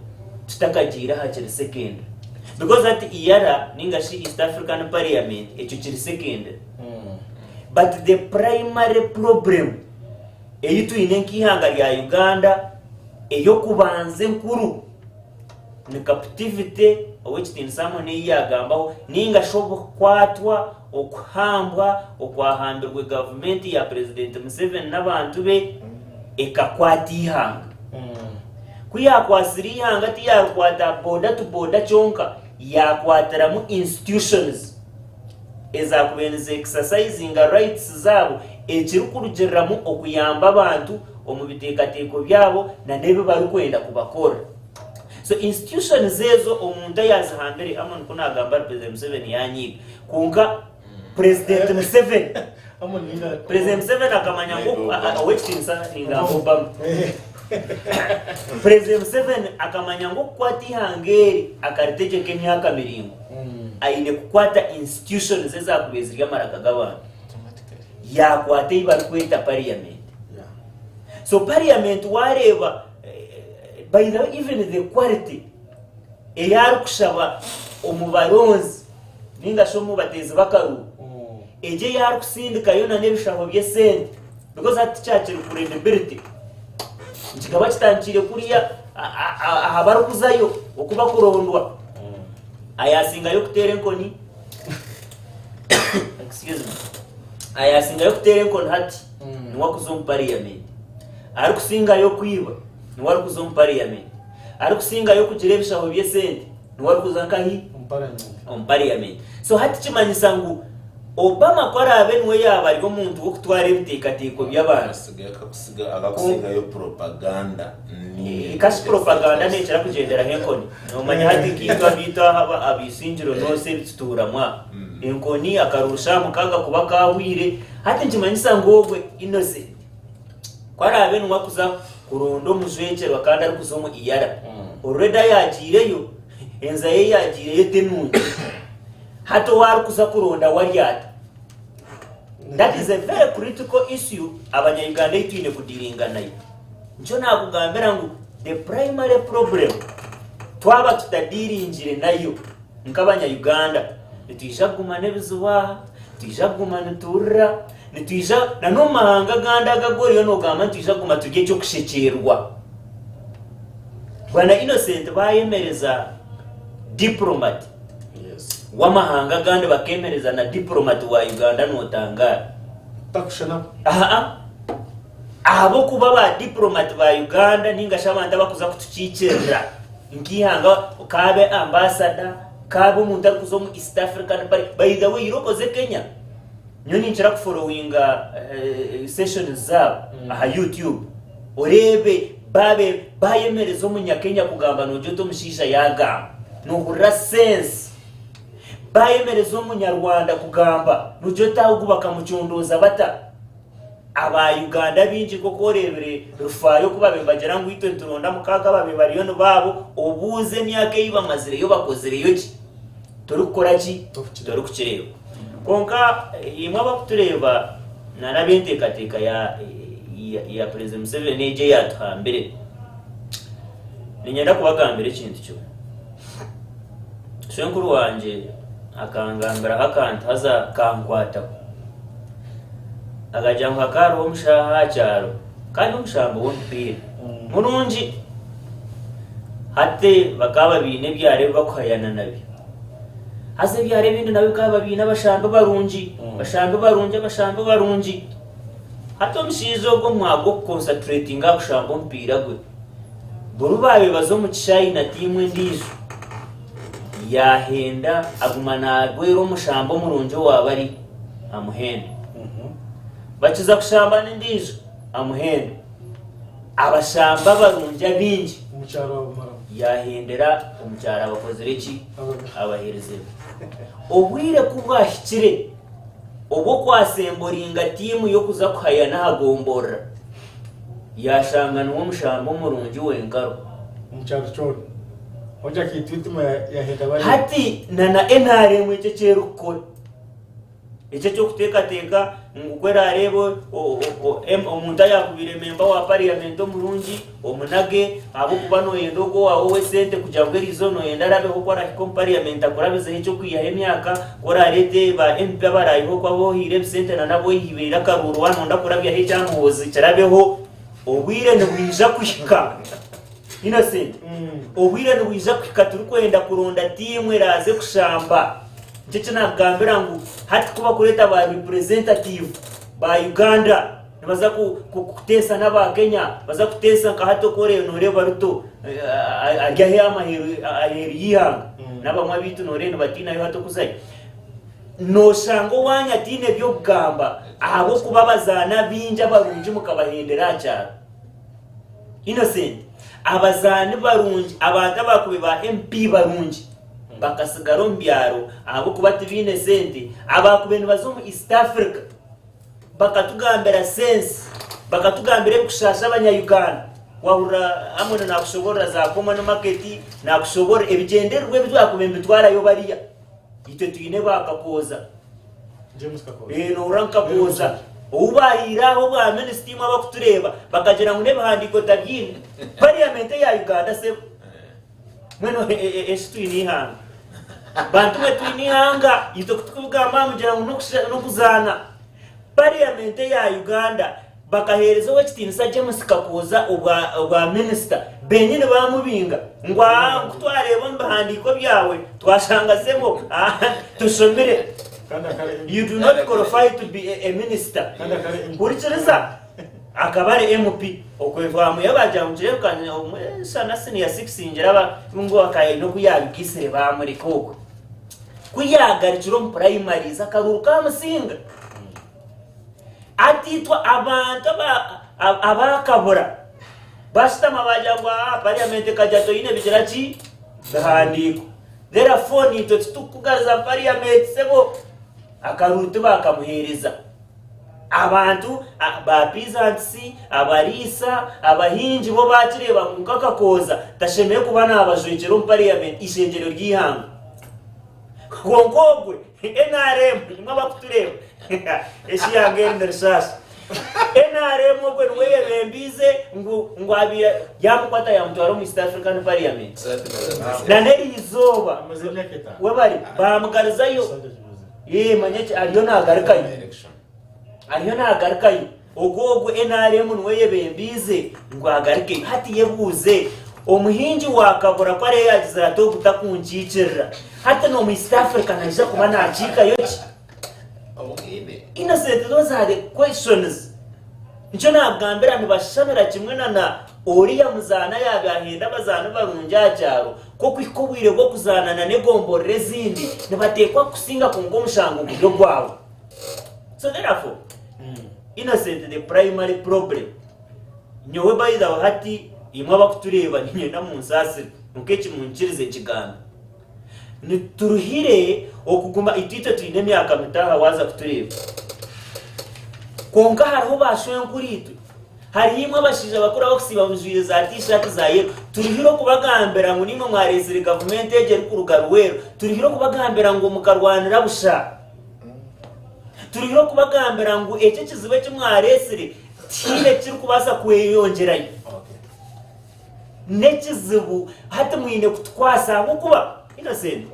tutakagiire aha kiri secondary because hati EALA ninga shi East African Parliament ekyo kiri secondary but the primary problem ei twine nk'eihanga rya Uganda ey'okubanza enkuru ni captivity ow'ekitiinisa hamwe n'ei yaagambaho nainga shi obukwatwa, okuhambwa okwahambirwe gavumenti ya Purezidenti Museveni n'abantu be ekakwata eihanga. Ku yaakwatsire eihanga tiyaarikwata boda to boda kyonka, yaakwatiramu institutions. Ezaakubaire nizi exercisinga rights zaabo ekirikurugiriramu okuyamba abantu omu biteekateeko byabo na n'ebi barikwenda kubakorera. So institutions ezo omuntu ayaazihambire Amon ku naagamba ari President Museveni yaanyiiga kwonka President Museveni President Museveni akamanya ngu ow'ekitiinisa ningamba Obama President Museveni akamanya ngu okukwata eihanga eri akaritegyeka emyaka miraingwa aine kukwata institutions ezakubaire ziri amaraka g'abantu yakwata ei barikweta parliament. So parliament wareeba by the way even the quality ei arikushaba omu baronzi ninga shi omu bateezi b'akaruuru egyo ei arikusindikayo nana ebishaho by'esente because hati tikyakiri credibility kikaba kitandikire kuriya aha barikuzayo oku bakurondwa. Ayasingayo kuteera enkoni excuse me ayasingayo kuteera enkoni hati niwe akuza omu parliament arikusingayo kwiba niwe arikuza omu parliament arikusingayo kugira ebishaho by'esente niwe arikuza nkahi Omu parliament. omu parliament so hati kimanyisa ngu. Obama ku araabe niwe yaaba ari omuntu w'okutwara ebiteekateeko by'abantu. Asigaye akakusiga akakusigayo propaganda ni Kasi propaganda neekira kugyenderaho enkoni. Noomanya hati nkaitwe abiitu aha aba Isingiro North ebi tutuuramu aha. Enkoni akaruru shaaha mukaaga kuba kaahweire, hati nikimanyisa ngu ogwe Innocent ku araabe niwe akuza kuronda omujwekyerwa kandi arikuza omu EALA, already ayaagiireyo, enza ye eyaagiireyo te nungi. Hati ou arikuza kuronda we ari ata? That is a very critical issue abanya Uganda ei twine kudiringa nayo. Nikyo nakugambira ngu the primary problem twaba tutadiringire nayo nk'abanya Uganda nitwija kuguma n'ebizibu aha, nitwija kuguma niturira, nitwija na n'omu mahanga agandi ago agu oriyo nogamba nitwija kuguma turi eky'okushekyerwa. Bwana Innocent bayemereza diplomat w'amahanga agandi bakemereza na diplomat wa Uganda notangaara. Takushushana. Aha. Ahabw'okuba ba diplomat ba Uganda ninga shi abantu abakuza kutukiikirira nk'eihanga kaabe ambassador, kaabe omuntu arikuza omu East African Party. By the way, ira okoze Kenya, nyowe ninkira kuforowinga sessions zaabo aha YouTube oreebe baabe bayemereza omunyakenya kugamba noogira oti omushaija yaagamba noohurira sense. Bayemereza omunyarwanda kugamba noogira oti ogu bakamucondooza bata? Aba Uganda abaingi nk'oku oreebire rufaayo ku baabaire nibagira ngu itwe nituronda mukaaga abaabaire bariyo nibaabo, obuuze emyaka ei bamazireyo bakozireyo ki? Torikukora ki? Torikukireeba. Kwonka imwe abarikutureeba n'ab'enteekateeka ya ya Purezidenti Museveni egi eyaatuhambire, niinyenda kubagambira ekintu kimwe. Shwenkuru wangye akangambiraho akantu haza kankwataho. Akagira ngu hakaba hariho omushaho aha kyaro kandi omushambi w'omupiira murungi. Hati bakaba baine ebyaro ebi bakuhayana nabyo. Haza ebyaro ebindi nabyo bikaba biine abashambi barungi, abashambi barungi, abashambi barungi. Hati omushaija ogwo omu mwanya gw'okukonsatiraitinga aha kushamba omupiira gwe, buri baabaire baza omu kishaayi na tiimu endiijo, yaahenda aguma naagwera omushambi omurungi owaaba ari amuhenda. Bakiza kushamba n'endiijo amuhenda. Abashambi abarungi abaingi Omukyaro abamaramu. yaahendera omu kyaro abakozire ki? Abaheerize be. Obwire ku bwahikire obw'okwasemburinga tiimu y'okuza kuhayana aha gomborora, yaashanga niwe omushambi omurungi wenka ariho. Omu kyaro kyona. Ogyo akaitwa eitima yaahenda bariya. Hati na na nrm ekyo eki erikukora. Ekyo eky'okuteekateeka ngu ku eraareebe omuntu ayaakubaire memba wa pariyamenti omurungi omunage ahabw'okuba nooyenda ogwo owaawe ow'esente kugira ngu eriizooba nooyenda arabeho ku araahike omu pariyamenti akurabizeho eky'okwihaho emyaka, ku oraareete ba MP abaraayihe oku abu ohaire ebisente na n'abu oihiire akaruuru waaba nooyenda kurabyaho ekya Muhoozi kirabeho, obwire nibwija kuhika. Innocent, obwire nibwija kuhika turikwenda kuronda tiimu eraaze kushamba. Nikyo eki naakugambira ngu hati ku bakureeta ba representative ba Uganda nibaza kuteesa n'aba Kenya, baza kuteesa nka hati oku oreba nooreeba Ruto ari aheeru y'eihanga n'abamwe abaitu nooreeba nibatiinayo hati okuzayo. Nooshanga owaanyu ataine by'okugamba ahabw'okuba abazaani abaingi abarungi mukabahendera aha kyaro. Innocent, abazaani barungi, abantu abakubi ba MP barungi bakasigara omu byaro ahabw'okuba tibaine sente, abakubi nibaza omu East Africa bakatugambira sense, bakatugambira ebikushasha abanya Uganda. Wahurira Amon nakushoborora za common market, nakushoborora ebigyendererwa ebi twakubi nibitwarayo bariya. Itwe twine ba Kakooza. James Kakooza. Eh, nohurira ngu Kakooza ou bahaire aho obwa minisita imwe abakutureeba bakagira ngu n'ebihandiiko tabiine. Parliament eya Uganda sebo. Mbwenu eshi twine eihanga. Bantu mwe twine eihanga itwe kutukubigamba aha mugira ngu n'okuzaana. Parliament eya Uganda Bakaheereza ow'ekitiinisa James Kakooza obwa minisita, benyini baamubinga ngu aa ku twareeba omu bihandiiko byawe twashanga sebo toshomire, you do not qualify to be a minister. Hurikiriza, akaba ari MP okwe twamuya baagira ngu kireebeka omwe shana siniya sikisi ngira ngu akaine oku yaabigaitsire baamureka okwe. Ku yaagarukire omu primaries akaruuru kaamusinga. Atiitwe abantu abaakabura bashutama baagira ngu aa parliament ekagira toine bigira ki bihandiiko. Therefore naitwe titukukugaruza parliament sebo. Akaruuru tibaakamuheereza. Abantu ba peasants, abariisa, abahingi bo baakireeba ngu nk'akakooza tashemereire kuba naabajwekyera omu parliament eishengyero ry'eihanga. Kwonka ogwe NRM imwe abakutureeba eshi yange eri ni rishaasha. NRM ogwe niwe eyebembiize ngu ngu abaire yaamukwata yaamutwara omu East African Parliament. Na n'eriizooba Amaze emyaka etaano. webare baamugaruzayo. Ee manya eki ariyo naagarukayo. Ariyo naagarukayo. Ogwo ogwo NRM niwe eyebembiize ngu agarukeyo. Hati yebuuze, omuhingi wa Kabura ku arebe yaagizire ati ogu takunkiikirira, hati n'omu East Africa naija kuba naakiikayo ki? Innocent those are the questions. Nikyo naakugambira nibashushana kimwe na na oriya muzaana yaabaire ahenda abazaani barungi aha kyaro, ku okuhika obwire bw'okuzaana na n'egomborora ezindi nibateekwa kukusinga kwonka omushango guri ogwawe. So therefore, Innocent the primary problem. Nyowe by the way hati imwe abakutureeba niinyenda munsaasire kwonka eki munkirize nkigambe. Nituruhire okuguma itwe itwe twine emyaka mito aha waaza kutureeba. Kwonka hariho ba shwenkuru itwe, hariho imwe abashaija bakuru abakusiiba mujwaire za t-shirt za yellow, turuhire okubagambira ngu niimwe mwareetsire gavumenti egi erikuruga Luweero, turuhire okubagambira ngu mukarwanira busha. Turuhire okubagambira ngu eki ekizibu eki mwareetsire tihaine ekirikubaasa kweyongyerayo. N'ekizibu hati mwine kutukwasa ahabw'okuba Innocent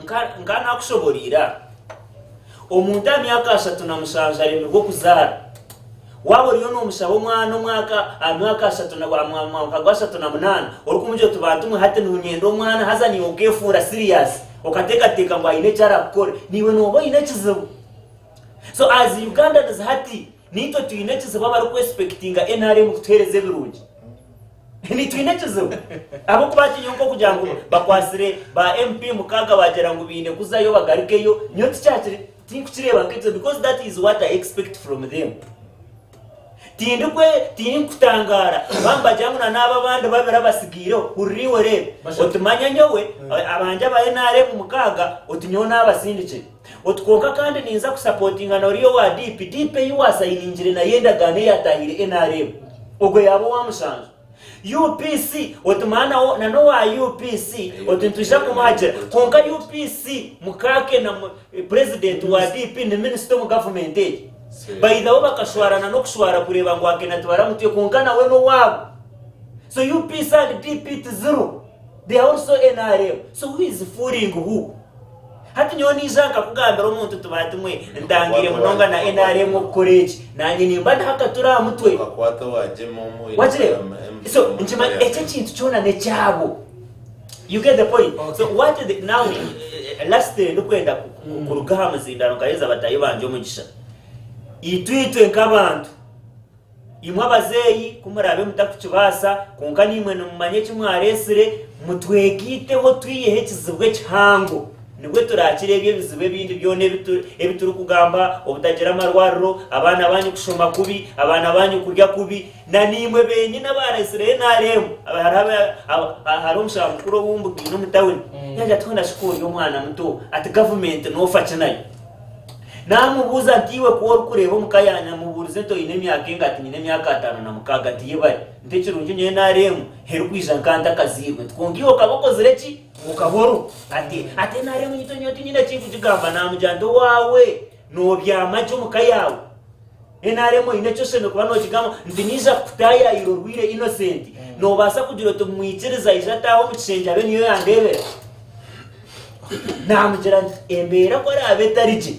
nka nka nakushoboriire aha omuntu aha myaka 37 aremirwe okuzaara waaba oriyo nomushaba omwana omwaka aha myaka ashatu na aha mwaka gwa 38 orikumugira oti bantumwe hati niinyenda omwana haza naiwe okefuura serious okateekateeka ngu aine eki arakukore naiwe nooba oine ekizibu so as Ugandans hati Naitwe twine ekizibu abarikwesipekitinga nrm kutuheereza ebirungi. Nitwine ekizibu ahabw'okuba hati nyowe nk'okugira ngu bakwasire ba MP mukaaga baagira ngu baine kuzayo bagarukeyo, nyowe tikyakiri tinkukireeba nk'ekizibu because that is what I expect from them. Tindikwe tinkutangaara baaba nibagira ngu na n'abo abandi babiri abasigaireho, hurira iwe reeba, oti manya nyowe abangye aba nrm mukaaga oti nyowe naabasindikire. Oti kwonka kandi ninza kusapotinga na oriya owa DP, DP ei wasayiningire nayo endagaano eyatahire nrm, ogwo yaaba owa mushanju. UPC oti maana na n'owa UPC oti nitwija kumuhagira kwonka UPC mukaake na president wa DP ni minisita omu gavumenti egi. By the way bakashwarana n'okushwara kureeba ngu Akena tibaramutwire kwonka nawe n'owaabo. So UPC and DP tiziriho, they are also nrm. So who is fooling who? Hati nyowe naija nkakugambira omuntu nti baatimwe ntangaire munonga na nrm okukora eki, nanye nimba ndiho akatura aha mutwe. Okakwata owagyema omu Wakireeba? So nkimanya eki ekintu kyona n'ekyabo. You get the point? So what the, now lastly ndikwenda kuruga aha muzindaro nkaheereza bataahi bangye omugisha. Itwe itwe nk'abantu Imwe abazeeyi, ku muraabe mutakukibaasa, kwonka naimwe nimumanya eki mwareetsire, mutwegaiteho twiheho ekizibu ekihango, nibwo turaakire ebyo ebizibu ebindi byona ebi turikugamba, obutagira amarwariro, abaana baanyu kushoma kubi, abaana baanyu kurya kubi, na naimwe benyini abaareetsire nrm. Hariho omushaija mukuru ou mbugaine omu tawuni, yaagira ati hoona shi ku ori omwana muto, ati gavumenti noofa ki nayo? Naamubuuza nti, Iwe ku orikureeba omu ka yangye, namubuurize nti, Oine emyaka enga? Ati, Nyine emyaka 56. Ati, Yebare. Nti, Ekirungi nyowe NRM erikwija nka ntakazairwe. Nti, Kwonka iwe okaba okozire ki? Okaba oriho. Ati, Ati NRM nyitwe nyowe tinyine eki nkugigamba. Naamugira nti, Owaawe noobyama gye omu ka yaawe? NRM oine eki oshemereire kuba noogigamba? Nti, Naija kukutaayaayira orwaire Innocent. Noobaasa kugira oti, Mwikirize aije ataahe omu kishengye abe niyo yandeebera? Naamugira nti, Embeera ku eraabe etari gye,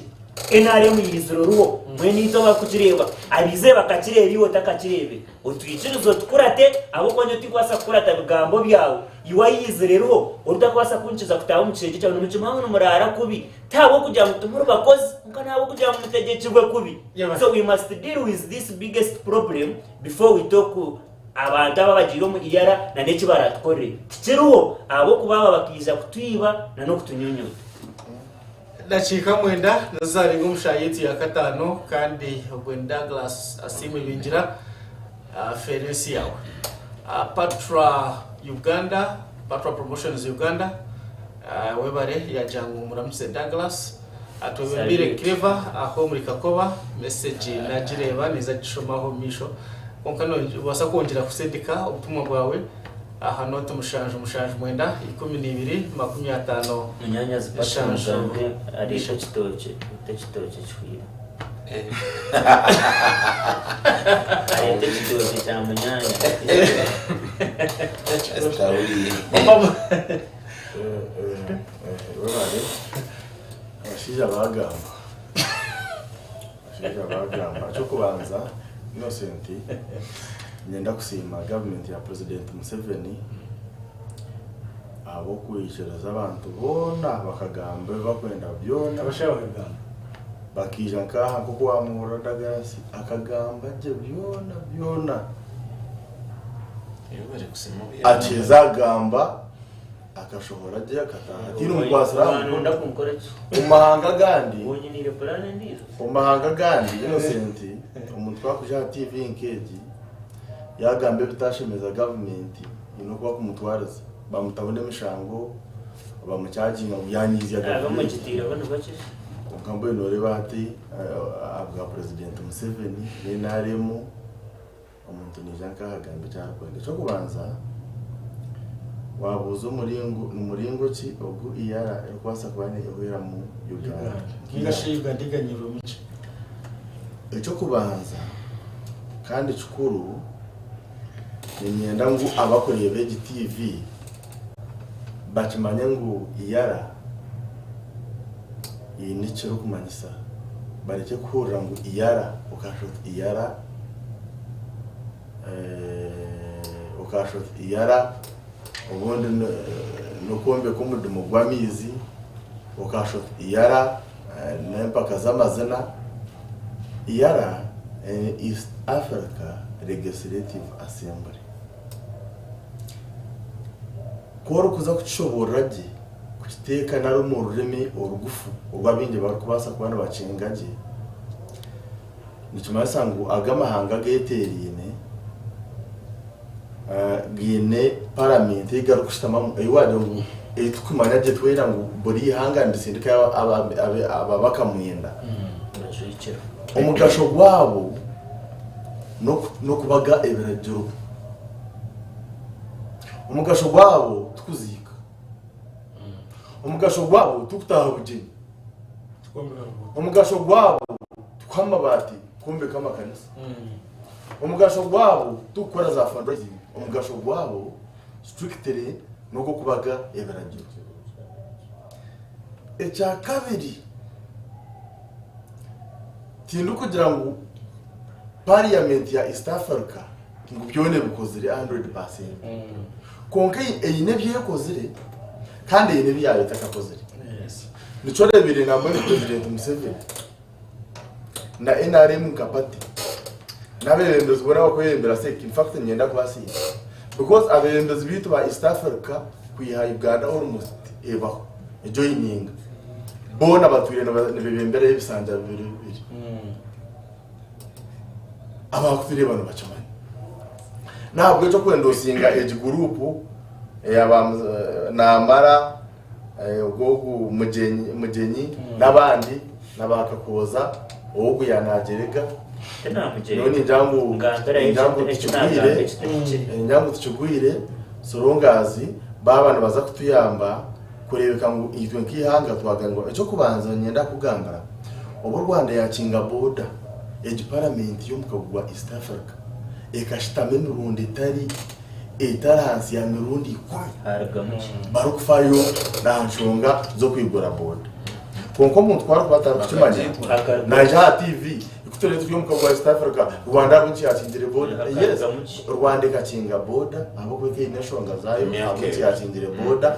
nrm yaizire oruho, mbwenu itwe abarikugireeba, abaizire bakakireeba iwe otakakireebire. Otwikirize otukurate, ahabw'okuba nyowe tinkubaasa kukurata bigambo byawe, iwe ahu yaizire eriho, oritakubaasa kunkiza kutaaha omu kishengye kyawe, nimukimanya ngu nimuraara kubi, tihabw'okugira ngu timuri bakozi, kwonka n'ahabw'okugira ngu mutegyekirwe kubi. So we must deal with this biggest problem before we talk Abantu aba abagiire omu iyara na n'eki baratukorere tikiriho ahabw'okuba aba bakaija kutwiba na n'okutunyunyuta. Dakiika mwenda nizo zarenga omu shaaha yaitu ya kataano kandi ogwe ni Douglas Asiimwe Bingira feera ensi yaawe. Patra Uganda, Patra Promotions Uganda webare yagira ngu muramukize Douglas. Twebembeire Salute. Clever aho omuri Kakoba message nagireeba ninza kugishomaho omu maisho kwonka nobaasa kwongyera kusindika obutumwa bwawe aha nooti 779 12 Munyanyazi Patra 7 mugambe areete ekitookye, ete ekitookye kihwire. Areete ekitookye kya munyaanya. Esitahuriye. Webare abashaija bagamba abashaija bagamba ekyokubanza Innocent niinyenda kusiima gavumenti ya president Museveni ahabw'okwikiriza abantu boona bakagamba ebi barikwenda byona Abashaija bakagamba. bakaija nk'aha nk'oku wamuhurira Douglas akagamba gye byona byona Iyo bari kusima akiheza agamba akashohora gye akataaha tihaine omukwatsire aha mukono. Nonda kunkora ki? Omu mahanga agandi Wonyiniire puraani endiijo? omu mahanga agandi Innocent omuntu ku arikuja aha TV nk'egi yagamba ebitashemeza gavumenti haine oku bakumutwariza bamutaho n'emishango bamukyaginga ngu yanyiizya gavumenti. Abamugitiireho ni bakye? Kwonka mbwenu noreeba hati ahabwa Purezidenti Museveni na NRM omuntu naija nk'aha agamba eki arikwenda. Eky'okubanza wabuuza omuringo ni muringo ki ogu EAR erikubaasa kuba neehweramu Uganda Ninga shi Uganda eganyirwemu ki? Eky'okubanza kandi kikuru niinyenda ngu abarikureeba egi TV bakimanye ngu EAR eine eki erikumanyisa barekye kuhurira ngu EAR okashusha oti EAR okashusha oti EAR obundi n'okwombeka omudumu gw'amaizi okashusha oti EAR n'empaka z'amazina. EALA, East Africa Legislative Assembly. Ku orikuza kukishoboorora gye, kukiteeka nari omu rurimi orugufu oru abaingi barikubaasa kuba nibakyenga gye, nikimanyisa ngu aga amahanga ageeteeraine gaine paramenti ei garikushutamamu ei waagira ngu ei turikumanya gye twena ngu buri ihanga nirisindikayo ababaka mwenda. Omugasho gwabo n'okubaga ebiragiro. Omugasho gwabo tikuziika. Omugasho gwabo tikutaaha bugyenyi. Omugasho gwabo tikuha amabaati kwombeka amakanisa. Omugasho gwabo tikukora za fundraising. Omugasho gwabo strictly n'ogw'okubaga ebiragiro. Ekyakabiri, tindikugira ngu parliament ya East Africa ngu byona ebikozire 100%. Kwonka eine ebi ekozire kandi eine ebi yaaba etakakozire. Nikyo oreebire nambwenu President Museveni na NRM nka party n'abeebembezi boona abakwebembera sec in fact niinyenda kubasiima because abeebembezi baitu ba East Africa kwiha Uganda almost ebaho ejoininga boona batwire nibebemberayo ebisanja bibiri bibiri. Abakutureeba nibakimanya. N'ahabw'ekyo okwendosinga egi guruupu eya ba Namara, ogwo Mugyenyi Mugyenyi n'abandi na ba Kakooza, ogu ya Nagyerega, nyowe ningira ngu ningira ngu tikigwire, ningira ngu tikigwire so long as baaba nibaza kutuyamba kureebeka ngu itwe nk'eihanga twagambirwa. Eky'okubanza niinyenda kukugambira, obu Rwanda yaakinga booda, egi paramenti y'omukago gwa East Africa ekashutama emirundi etari etari ahansi ya mirundi ikumi barikufayo n'aha nshonga z'okwigura booda. Kwonka omuntu ku arikuba atarikukimanya, naija aha TV Ku turiyo turi omu mukago gwa East Africa, Rwanda ahabw'enki yakingire boda? Yes, Rwanda ekakinga boda ahabw'okuba ekaba eine enshonga zaayo Emyaka ahabw'enki ebiri. yakingire boda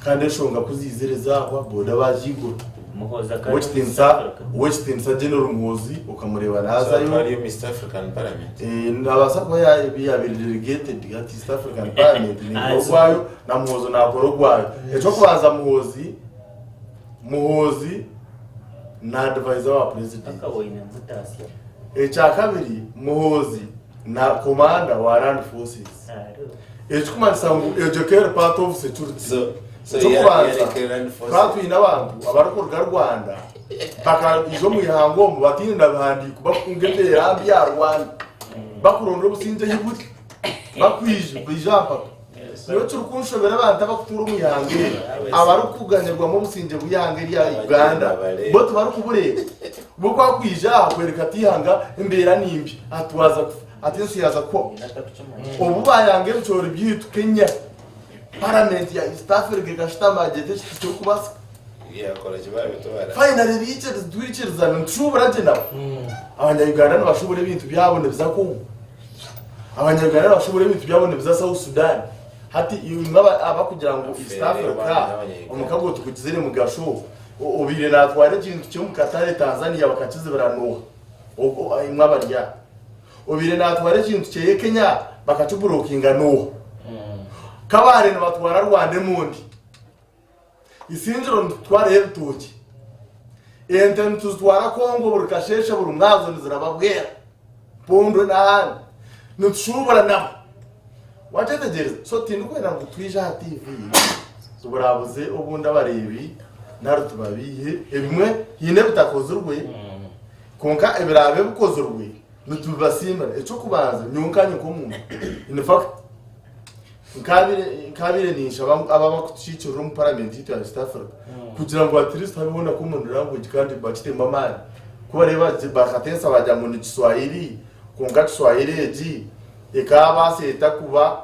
kandi enshonga ku ziizire zaahwa boda baagiigura. Muhoozi akaba ari omu East Ow'ekitiinisa Africa. Ow'ekitiinisa General Muhoozi okamureeba naazayo. Twariyo omu East African Parliament. Eh, nabaasa kuba yabaire delegated hati East African Parliament neekora ogwayo na Muhoozi naakora ogwayo. Eky'okubanza Muhoozi Muhoozi. Na advisor wa president. Akaboine mutasya. Ekyakabiri Muhoozi na commander wa land forces. Ekikumanyisa ngu egyo ka eri part of security. So, so Ekyokubanza yareka land forces. twaba twine abantu abarikuruga Rwanda bakaija omu ihanga omu bataine na bihandiiko bakukunga embeera mbi ya Rwanda bakuronda obusingye ahi buri bakwija baija aha mpaka. Nyowe ekirikunshobera abantu abakutuura omu ihanga eri abarikuganyirwamu obusingye bw'ihanga erya Uganda bo tibarikubureeba. Bo ku akwija aha akwereka ati eihanga embeera ni mbi ati waaza kufa ati ensi yaaza kuhwaho. Obu baayanga ebicoori byaitu Kenya, paramenti ya East Africa ekashutama yagira eti eki tikirikubaasika. Yakora ki babitwara. Finally biikiriza twikirizana nitushuubura gye nabo. Abanya-Uganda nibashuubura ebintu byabo nibiza Congo. Abanya-Uganda nibashuubura ebintu byabo nibiza South Sudan. Hati imwe abakugira ngu East Africa omukago tigugizire mugasho, obaire natwara ekintu kye omu katare Tanzania bakakizibira nooha? Imwe abari aha. Obaire natwara ekintu kyeye Kenya bakakiburokinga nooha? Kabare nibatwara Rwanda emondi. Isingiro nitutwarayo ebitookye. Ente nituzitwara Congo buri kasheeshe buri mwazo niziraba Bwera, Mpondwe n'ahandi. Nitushuubura nabo. Wakyetegyereza? So tindikwenda ngu twije aha TV tuburabuze obundi abareebi nari tubabiihe. Ebimwe haine ebitakozirwe kwonka ebiraabe bikozirwe nitubibasiimira. Eky'okubanza nyowe nkanye nk'omuntu in fact Nkabaire ninshaba abo abarikutukiikirira omu paramenti yaitu ya East Africa kugira ngu at least habeho na common language kandi bakitemu amaani. Ku bareeba bakateesa baagira ngu ni Kiswahili kwonka Kiswahili egi ekaabaasa eta kuba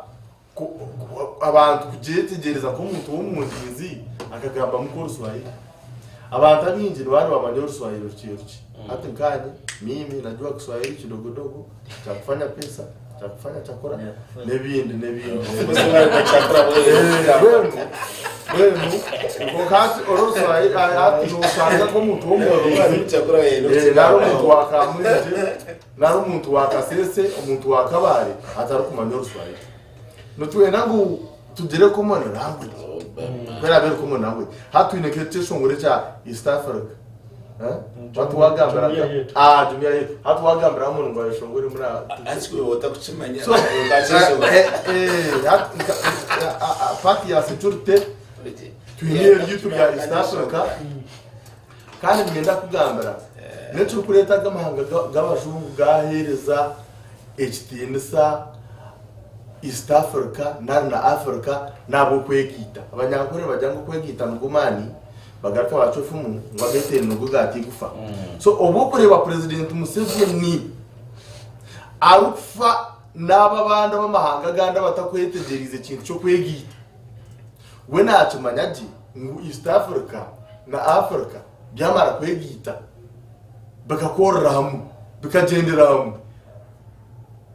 abantu kugyetegyereza nk'omuntu w'omundiizi akagambamu nk'Oruswahili. Abantu abaingi nibaba nibamanya Oruswahili rukye rukye. Hati nkaanye, mimi najua Kiswahili kidogodogo cha kufanya pesa. Kyakufanya kyakora n'ebindi n'ebindi. Mbwenu mbwenu konka hati oroswaye hati noshanga nk'omuntu w'omworozi nari omuntu wa Kamwengye nari omuntu wa Kasese omuntu wa Kabale atarikumanya oruswahili. Nitwenda ngu tugire common language ku eraabe eri common language. Hati twine nk'ekyeshongoro ekya East Africa. Hati wagambira Jumuiya yetu. Ah, jumuiya yetu. Hati wagambira hamu ngu ayeshongore muri Hati iwe otakukimanya So, hati part ya security twine eryaitu rya East Africa kandi niinyenda kugambira n'ekirikureeta aga amahanga g'abajungu gaheereza ekitiinisa East Africa nari na Africa n'ahabw'okwegaita. Abanyankore nibagira ngu okwegaita nigo maani. Bagaruka bacwa efumu ngu ageteire nigo gaata eigufa. So obu okureeba President Museveni arikufa n'abo abandi ab'amahanga agandi abatakwetegyereize ekintu ky'okwegaita, we nakimanya gye ngu East Africa na Africa byamara kwegaita bikakorera hamwe, bikagyendera hamwe,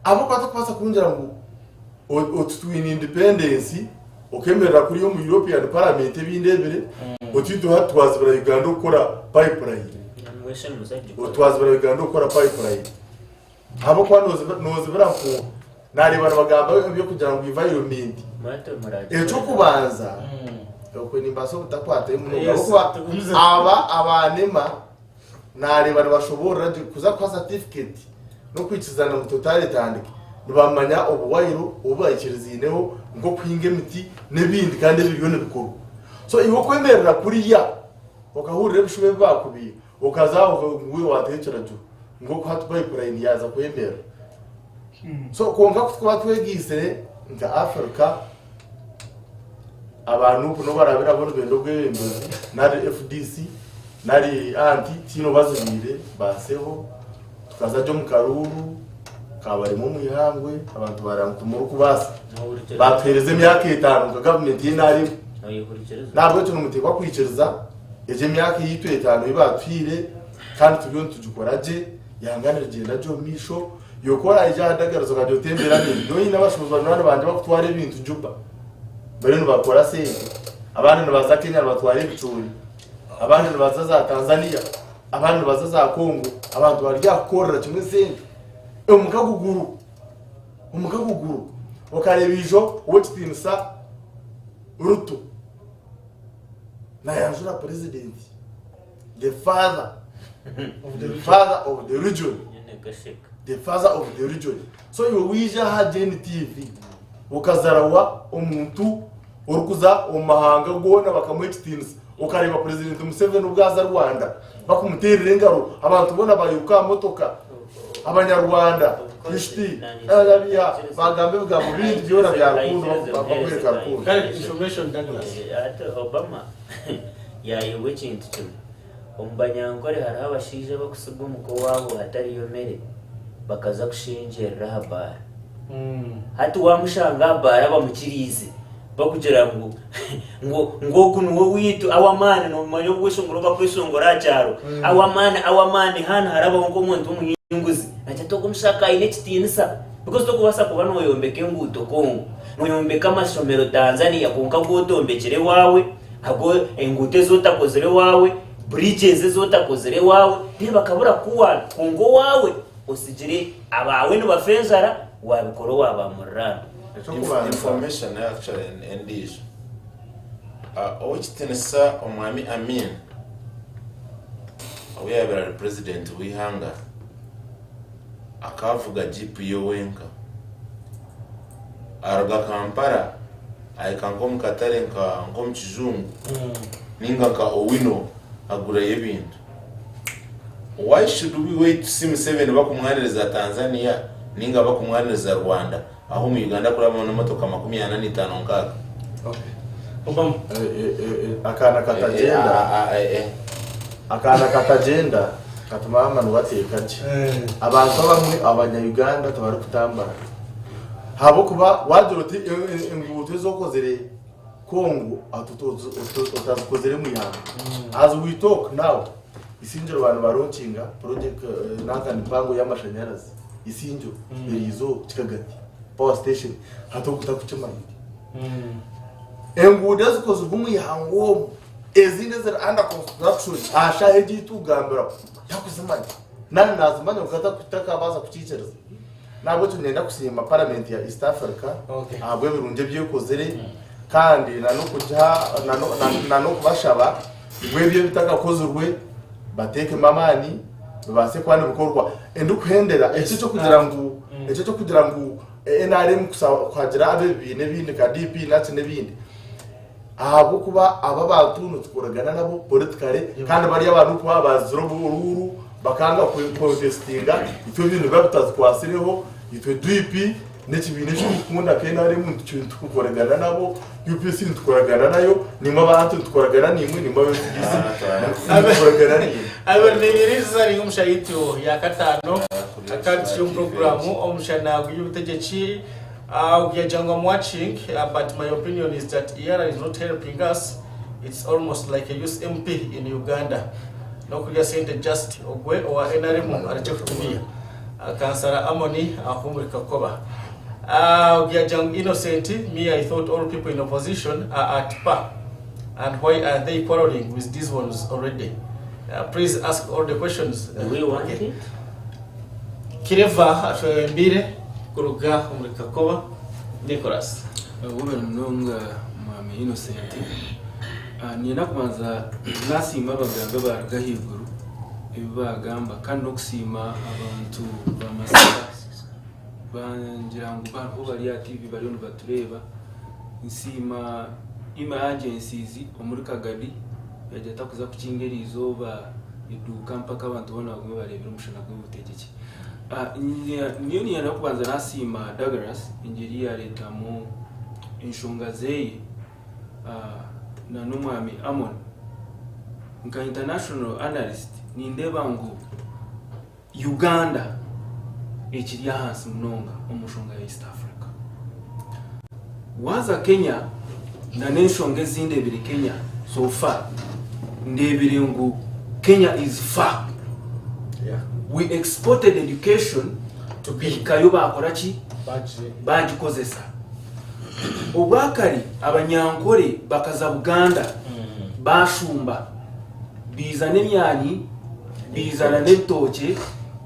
ahabw'okuba tokubaasa kungira ngu Oti twine independence okemerera kuriya omu European parliament ebindeebire oti itwe hati twazibira Uganda okukora pipeline. Oti twazibira Uganda okukora pipeline. Ahabw'okuba nozibira nku nareeba nibagamba eby'okugira ngu environment. Eky'okubanza okwe nimbaasa obutakwatayo munonga ahabw'okuba aba abanema Naareeba nibashoboorora gye kuza kuha certificate n'okwikirizana ngu Total etandike. Nibamanya obuwaayiro obu baikiriziineho nk'okuhinga emiti n'ebindi kandi ebiriyo nibikorwa. So iwe okwemerera kuriya okahurira ebishuba ebi baakubiire okaza aho ngu iwe waateho ekiragiro ngu oku hati pipeline yaaza kwemerera. So kwonka ku turikuba twegaitsire nka Africa, aba Nup n'obu baraabe nabo nibenda obwebembezi nari FDC nari anti tihaine obu bazibiire baaseho tukaza gye omu karuuru kabarema omu ihangwe abantu baareeba ngu timurikubaasa baatuheereza emyaka etaano nka gavumenti y'NRM. N'ahabw'ekyo nimuteekwa kwikiriza egyo emyaka eyaitu etaano ei baatuhaire kandi turiyo nitugikora gye ihanga nirigyenda gye omu maisho. Iwe ku oraija aha Dagarazi okagira oti embeera nimbi, nyowe nyine abashuubuzi banywani bangye abakutwara ebintu Juba bariyo nibakora sente, abandi nibaza Kenya nibatwara ebicoori, abandi nibaza za Tanzania, abandi nibaza za Congo, abantu bari aha kukorera kimwe sente. Omukago guru, omukago guru. Okareeba ijo ow'ekitiinisa Ruto nayanjura purezidenti, the father. The father of the region. Nyine gasheka. The father of the region. So iwe waija aha GNTV okazarawa omuntu orikuza omu mahanga goona bakamuha ekitiinisa okareeba President Museveni obu aza Rwanda bakumuteerera engaro abantu boona bairuka aha motoka abanyarwanda ishti ababiha bagamba ebigambo bingi byona bya rukundo bakwereka rukundo. Kare information Douglas. Hati Obama yayebwa ekintu kimwe. Omu Banyankore hariho abashaija abakutsiga omuka owaabo hatariyo mere bakaza kushengyerera aha baara. Hati wamushanga aha baara bamukiriize bakugira ngu ngu ngu ogu niwe waitu aw'amaani nomanya obweshongoro obu bakweshongora aha kyaro aw'amaani aw'amaani haanu harabaho nk'omuntu w'omuhinguzi naagira ati ogu omushaka aine ekitiinisa because tokubaasa kuba noyombeka enguuto Congo noyombeka amashomero Tanzania kwonka agu otombekire owaawe Ago enguuto ezi otakozire owaawe, bridges ezi otakozire owaawe, then bakabura kukuwaana. Kwonka owaawe otsigire abaawe nibafa enjara, waabikora owa baamuriraanwa. Eky'okubanza. Information actually endiijo. Ow'ekitinisa Omwami Amin obu yaabaire ari president w'eihanga akavuga jiipu ye wenka. Aruga Kampala ahika nk'omu katare nk'omu kijungu ninga nka Owino agurayo ebintu. Why should we wait to see Museveni bakumwaniriza Tanzania ninga bakumwaniriza Rwanda ahu omu Uganda kurabamu n'emotoka 45 nkaaga? Obama. Akaana katagyenda akaana katagyenda katuma maama niwe ateeka gye. Abantu abamwe abanya Uganda tibarikutambura. Ahabw'okuba waagira oti enguuto ezi okozire Congo otazikozire omu ihanga. As we talk now, Isingiro baaba nibaronkinga project nanka mpango y'amashanyarazi Isingiro eriizooba Kikagati power station hati ogu takukimanya. Enguudo ezikozirwe omu ihanga omu ezindi eziri under construction aha shaaha egi ei tukugambiraho takuzimanya. Nari naazimanya kwonka takabaasa kukiikiriza. N'ahabw'ekyo niinyenda kusiima Paramenti ya East Africa ahabw'ebirungi ebi ekozire kandi nan'okubashaba ngu ebyo ebitakakozirwe bateekemu amaani bibaase kuba nibikorwa. Endikuhendera ekyo eky'okugira ngu ekyo eky'okugira ngu NRM kuhagira ab'ebibiina ebindi nka DP naki n'ebindi Ahabw'okuba aba abantu nitukoragana nabo politically kandi bari abantu kuba bazire oburuuru bakanga kucontestinga itwe ebintu biba bitazikwatsireho itwe DP n'ekibiina eki turikukunda nka NRM nitukoragana nabo, UPC nitukoragana nayo, naimwe abantu nitukoragana naimwe, naimwe aba FDC nitukoragana naimwe. Abiri n'ibiri zari omusha yitu ya katano akandi turi omu puroguramu omushana gw'eby'obutegyeki. Yagira ngu am watching but my opinion is that EALA is not helping us, it's almost like a youth MP in Uganda. Nokurya sente just ogwe owa nrm arekye kutubiiha. Kansara Amoni ahumuri Kakoba. Yagira ngu Innocent, me I thought all people in opposition are at par and why are they quarreling with these ones already? Please ask all the questions. Do we want it? Kireva atwebembeire kuruga omuri Kakoba, Nicholas. Webare munonga Mwami Innocent. Niinyenda kubanza nasiima abagambi abaruga ahaiguru ebi bagamba kandi n'okusiima abantu ba Masaka bangira ngu bariho bari aha TV bariyo nibatureeba. Nsiima imwe agencies omuri Kagadi yagira ati akuza kukinga eriizooba eduuka mpaka abantu boona bagume bareebire omushana gw'obutegyeki. Nyowe niinyenda kubanza nasiima Douglas engeri yareetamu enshonga zeye n'omwami Amon. Nka international analyst nindeeba ngu Uganda ekiri ahansi munonga omu nshonga ya East Africa. Waaza Kenya n'enshonga ezi ndeebire Kenya so far, ndeebire ngu Kenya is far. We exported education behikayo baakora ki? Baagikozesa. Obwakare Abanyankore bakaza Buganda baashumba baizana emyani, baizana n'ebitookye,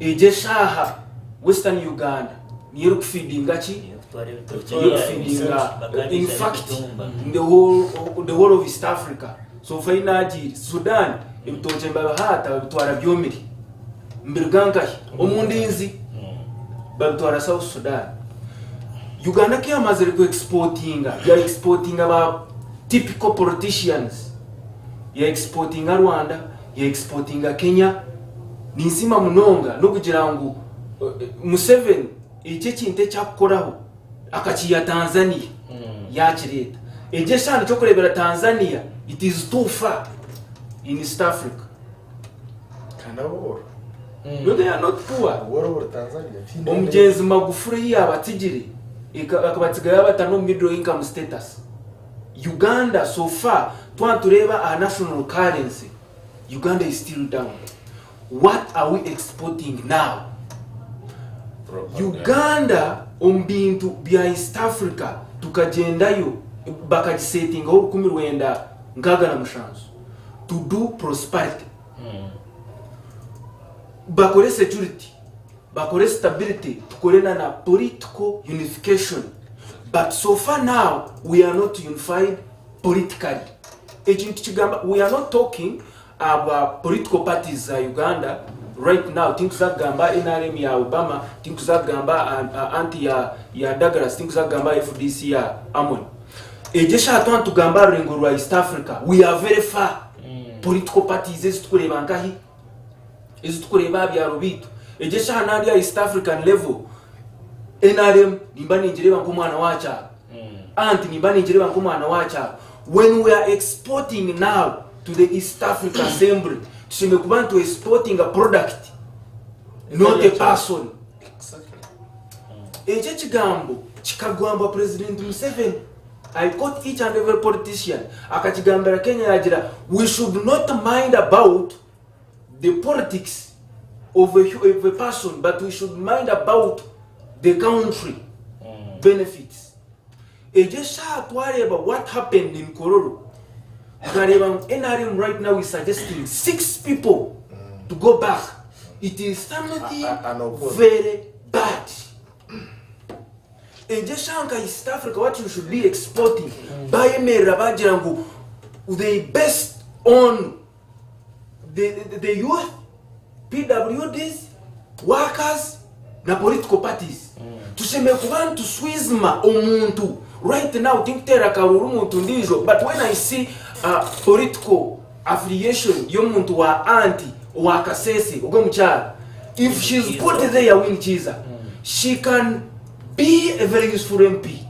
egyo eshaaha Western Uganda niyo erikufidinga ki? Niyo erikufidinga in fact the whole, the whole of East Africa. So far ei naagiire, Sudan ebitookye nibabihaata babitwara byomire. Nibiruga nkahi? Omu ndinzi. Babitwara South Sudan. Uganda ku yamazire ku exportinga, ya exportinga ba typical politicians, ya exportinga Rwanda, ya exportinga Kenya. Ninsiima munonga n'okugira ngu Museveni eki ekintu eki akukoraho akakiiha Tanzania yakireeta. Egi eshaaha nikyokureebera Tanzania it is too far in East Africa. Kandi abooro. No they are not poor. Obworo buri Tanzania. Tihaine Omugyenzi Magufuli ei yaabatsigire akabatsiga yaabata n'omu middle income status. Uganda so far twaba nitureeba aha national currency, Uganda is still down. What are we exporting now? Uganda omu bintu bya East Africa tukagyendayo bakagisetingaho 1967 to do prosperity. Bakore security, bakore stability, tukore na na political unification. But so far now we are not unified politically. Eki nitukigamba we are not talking ahabwa political parties za Uganda right now tinkuza kugamba nrm ya Obama, tinkuza kugamba anti ya ya Douglas, tinkuza kugamba FDC ya Amon. Egyo eshaaha twaba nitugamba aha rurengo rwa East Africa we are very far. Political parties ezi tukureeba nkahi? Ezi tukureeba aha byaro biitu. Egyo eshaaha nandi aha East African level nrm nimba ningireeba nk'omwana wa kyaro. Anti nimba ningireeba nk'omwana wa kyaro. When we are exporting now to the East Africa Assembly, tushemereire kuba nitu exportinga product not a person. Ekyo ekigambo kikagambwa President Museveni. I quote each and every politician. Akakigambira Kenya yagira we should not mind about the politics of a, of a person but we should mind about the country benefits. Egyo eshaaha twareeba what happened in Kololo tukareeba ngu nrm right now is suggesting 6 people to go back. It is something very bad. Egyo eshaaha nka East Africa what you should be exporting bayemerera bagira ngu they based on the youth, PWDs, workers na political parties. Tushemereire kuba nituswizima omuntu right now tinkuteera akaruuru omuntu ondiijo but when I see political affiliation y'omuntu wa anti owa Kasese ogwo omukyara if she's put there Winnie Kiiza she can be a very useful MP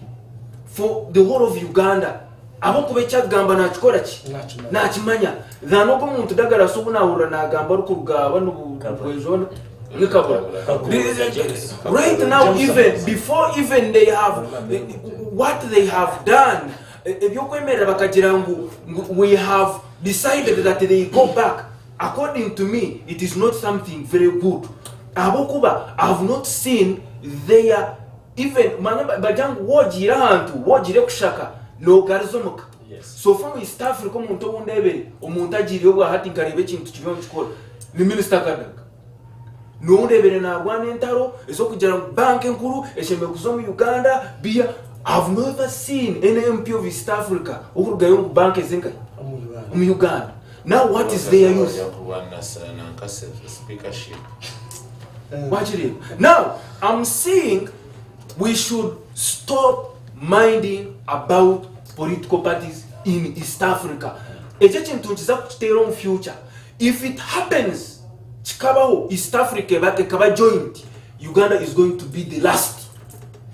for the whole of Uganda. Ahabw'okuba eki arikugamba naakikora ki? Naakimanya. Than ogwo omuntu Douglas obu naahurira naagamba arikuruga banu Bwezona ni Kabura. Right now even before even they have what they have done eby'okwemerera bakagira ngu we have decided that they go back according to me it is not something very good ahabw'okuba I have not seen their Even manya bagira ngu wogiire ahantu wogiire kushaka nogariza omuka. So far omu East Africa omuntu ou ndebere omuntu agiireyo obwahati nkareeba ekintu kiriyo nikikora ni Minisita Kadaga. Niwe ou ndebere narwana entaro ez'okugira ngu banka enkuru eshemereire kuza omu Uganda biya I've never seen any MP of East Africa okurugayo ngu banka eze nkahi? Omu Uganda. Now what is their use? Kurwanisa nanka speakership. Wakireeba? Now I'm seeing we should stop minding about political parties in East Africa. Ekyo ekintu nikiza kukiteera omu future. If it happens kikabaho East Africa eba ekaba joint, Uganda is going to be the last.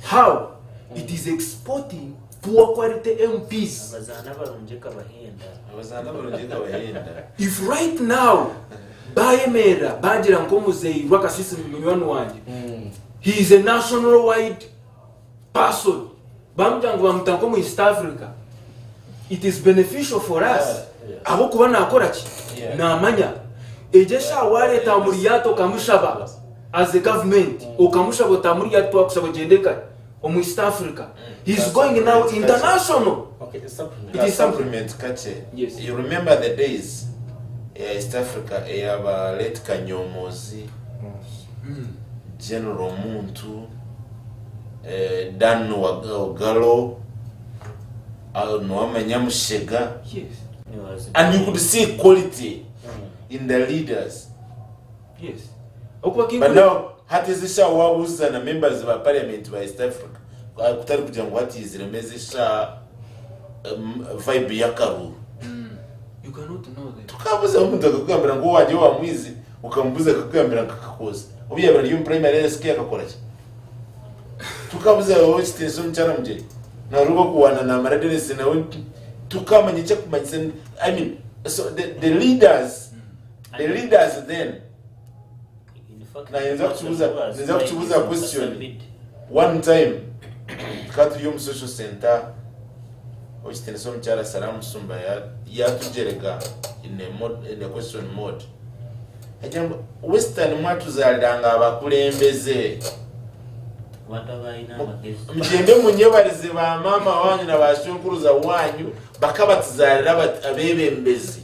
How? It is exporting poor quality MPs. Abazaana abarungi ekabahenda. Abazaana abarungi ekabahenda. If right now bayemerera bagira nk'omuzeeyi Rwakasisi munywani wangye he is a national wide person bamugira ngu bamuta nk'omu East Africa it is beneficial for us ahabw'okuba nakora ki namanya egyo eshaaha wareeta Amuriat okamushaba as a government okamushaba oti Amuriat twakushaba ogyende nkahi omu East Africa he is going now international Okay, supplement. It is something. Supplement kakye. Yes. You remember the days eya East Africa eyaba late Kanyomozi, General Muntu, eh, Dan Ogalo, Noamanya Mushega, Yes. and you could see quality in the leaders. Yes. Ahabw'okuba But kinkore now hati ezi eshaaha wabuuza na members ba parliament ba East Africa kutari kugira ngu hati haiziremu ezi eshaaha vibe y'akaruuru. You cannot know them. Tukabuuza omuntu akakugambira ngu owangye owa mwizi okamubuuza akakugambira ngu akakooza. Obu yaabaire ari omu primary SK akakora ki? Tukabuuza ow'ekitiinisa omukyara Mugyere naruga kuwaana namara Denis nawe tukamanya ekyakumanyisa I mean so the leaders the leaders then Nayenda kukibuza neza kukibuza question one time tukaba turi omu social center okitinisa omukyara Sarah Musumba yatugyerega in a mode, in a question mode agira ngu western mwatuzariranga abakulembeze mugyende munyebarize ba maama wanyu na ba shwenkuruza wanyu bakabatuzarira abebembezi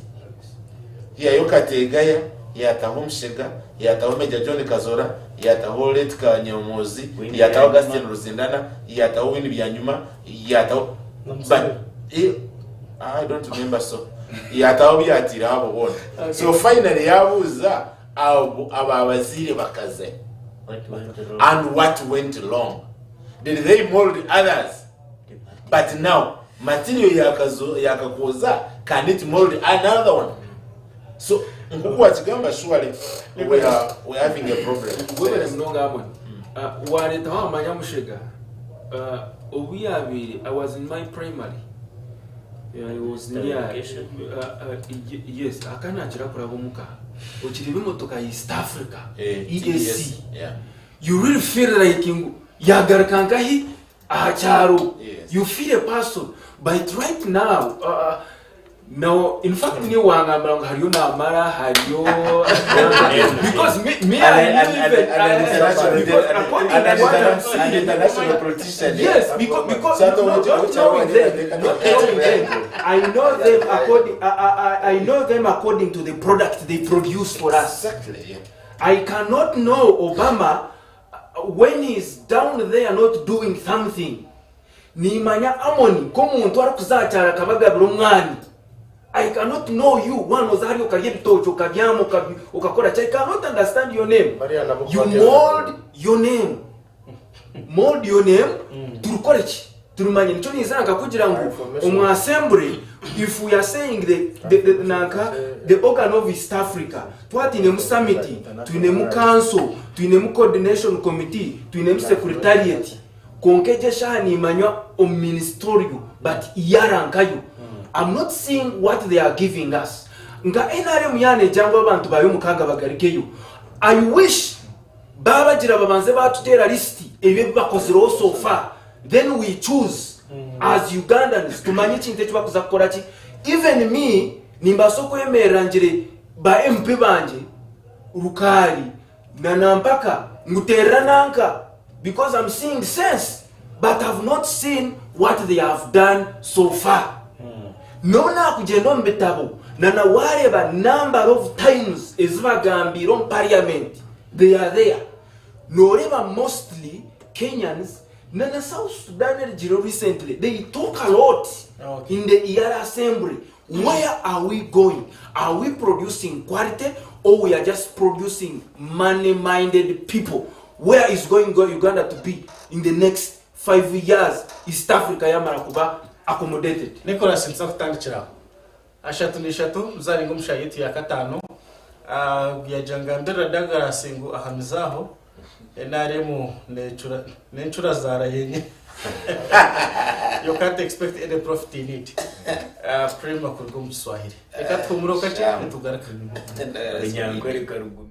Yayo Kategaya, yaataho Omushega, yaataho Major John Kazora, yaataho Late Kanyomozi, Winnie yaataho Byanyima. Augustine Ruzindana, yaataho Winnie Byanyima, yaataho Na but Museveni. eh, I don't remember so. Yaataho byatiire abo boona. So finally yaabuuza abo ababaziire bakaze What went wrong? and what went wrong. Did they mold others? But now material yakazo yakakooza can it mold another one? So nkoku wakigamba surely we are, we are having a problem. Webale munonga Amon. Uh, wareetaho amanya mushega uh, obu yabaire I was in my primary I was near Education. yes aka nakira kuraba omuka okireba emotoka ya East Africa Eh, EAC TDS, yeah. you really feel like ngu yagaruka nkahi aha kyaro Yes. you feel a person but right now uh, no in fact niwe wangambira ngu hariyo namara hariyo because me, me And, I and, knew and, even and, an international, because and, according and, to an what I'm international, seeing an international politician. Yes, because Sato no, would- not would- knowing would- them, not knowing them. I know them according. I know them according to the product they produce for us. Exactly. Yeah. I cannot know Obama when he's down there not doing something. Nimanya Amoni nk'omuntu arikuza aha kyaro akabagabira omwani. I cannot know you waaba noza hariya okarya ebitookye okabyama okakora ki I cannot understand your name. Bariya nabo You kubatera mold your name. Mold your name turikore ki? Turimanye nikyo ninza nkakugira ngu Information. omu assembly if we are saying the nanka the organ of East Africa twatwinemu summit twinemu council twinemu coordination committee twinemu secretariat kwonka egyo eshaaha nimanywa omu ministerial but yarankayo I'm not seeing what they are giving us nka NRM yanegira ngu abantu bayo mukaaga bagarikeyo I wish Baabagira babanze baatuteera lisiti ebyo ebi bakozireho so far then we choose as Ugandans tumanye ekintu eki bakuza kukora ki. Even me nimbaasa okwemerera ngire ba MP bangye Rukaari na Nampaka ngu teerera nanka because I'm seeing sense but I've not seen what they have done so far. N'obu naakugyenda omu bitabo na na waareeba number of times ezi bagambiire omu parliament they are there. Nooreeba mostly Kenyans na na South Sudan erigireho recently they talk a lot Okay. in the EALA assembly. Where are we going? Are we producing quality or we are just producing money minded people? Where is going Uganda to be in the next 5 years East Africa yamara kuba accommodated? Nicholas nituza kutandikira aho. Ashatu n'ishatu zaringa omu shaaha yaitu ya kataano. Yagira ngu ngambirira Douglas ngu ahamize aho NRM necura n'encura zaara yenyine. You can't expect any profit in it. Prima kuruga omu Kiswahili. Reka tuhumureho kakye nitugaruka. Runyankore Karugumi.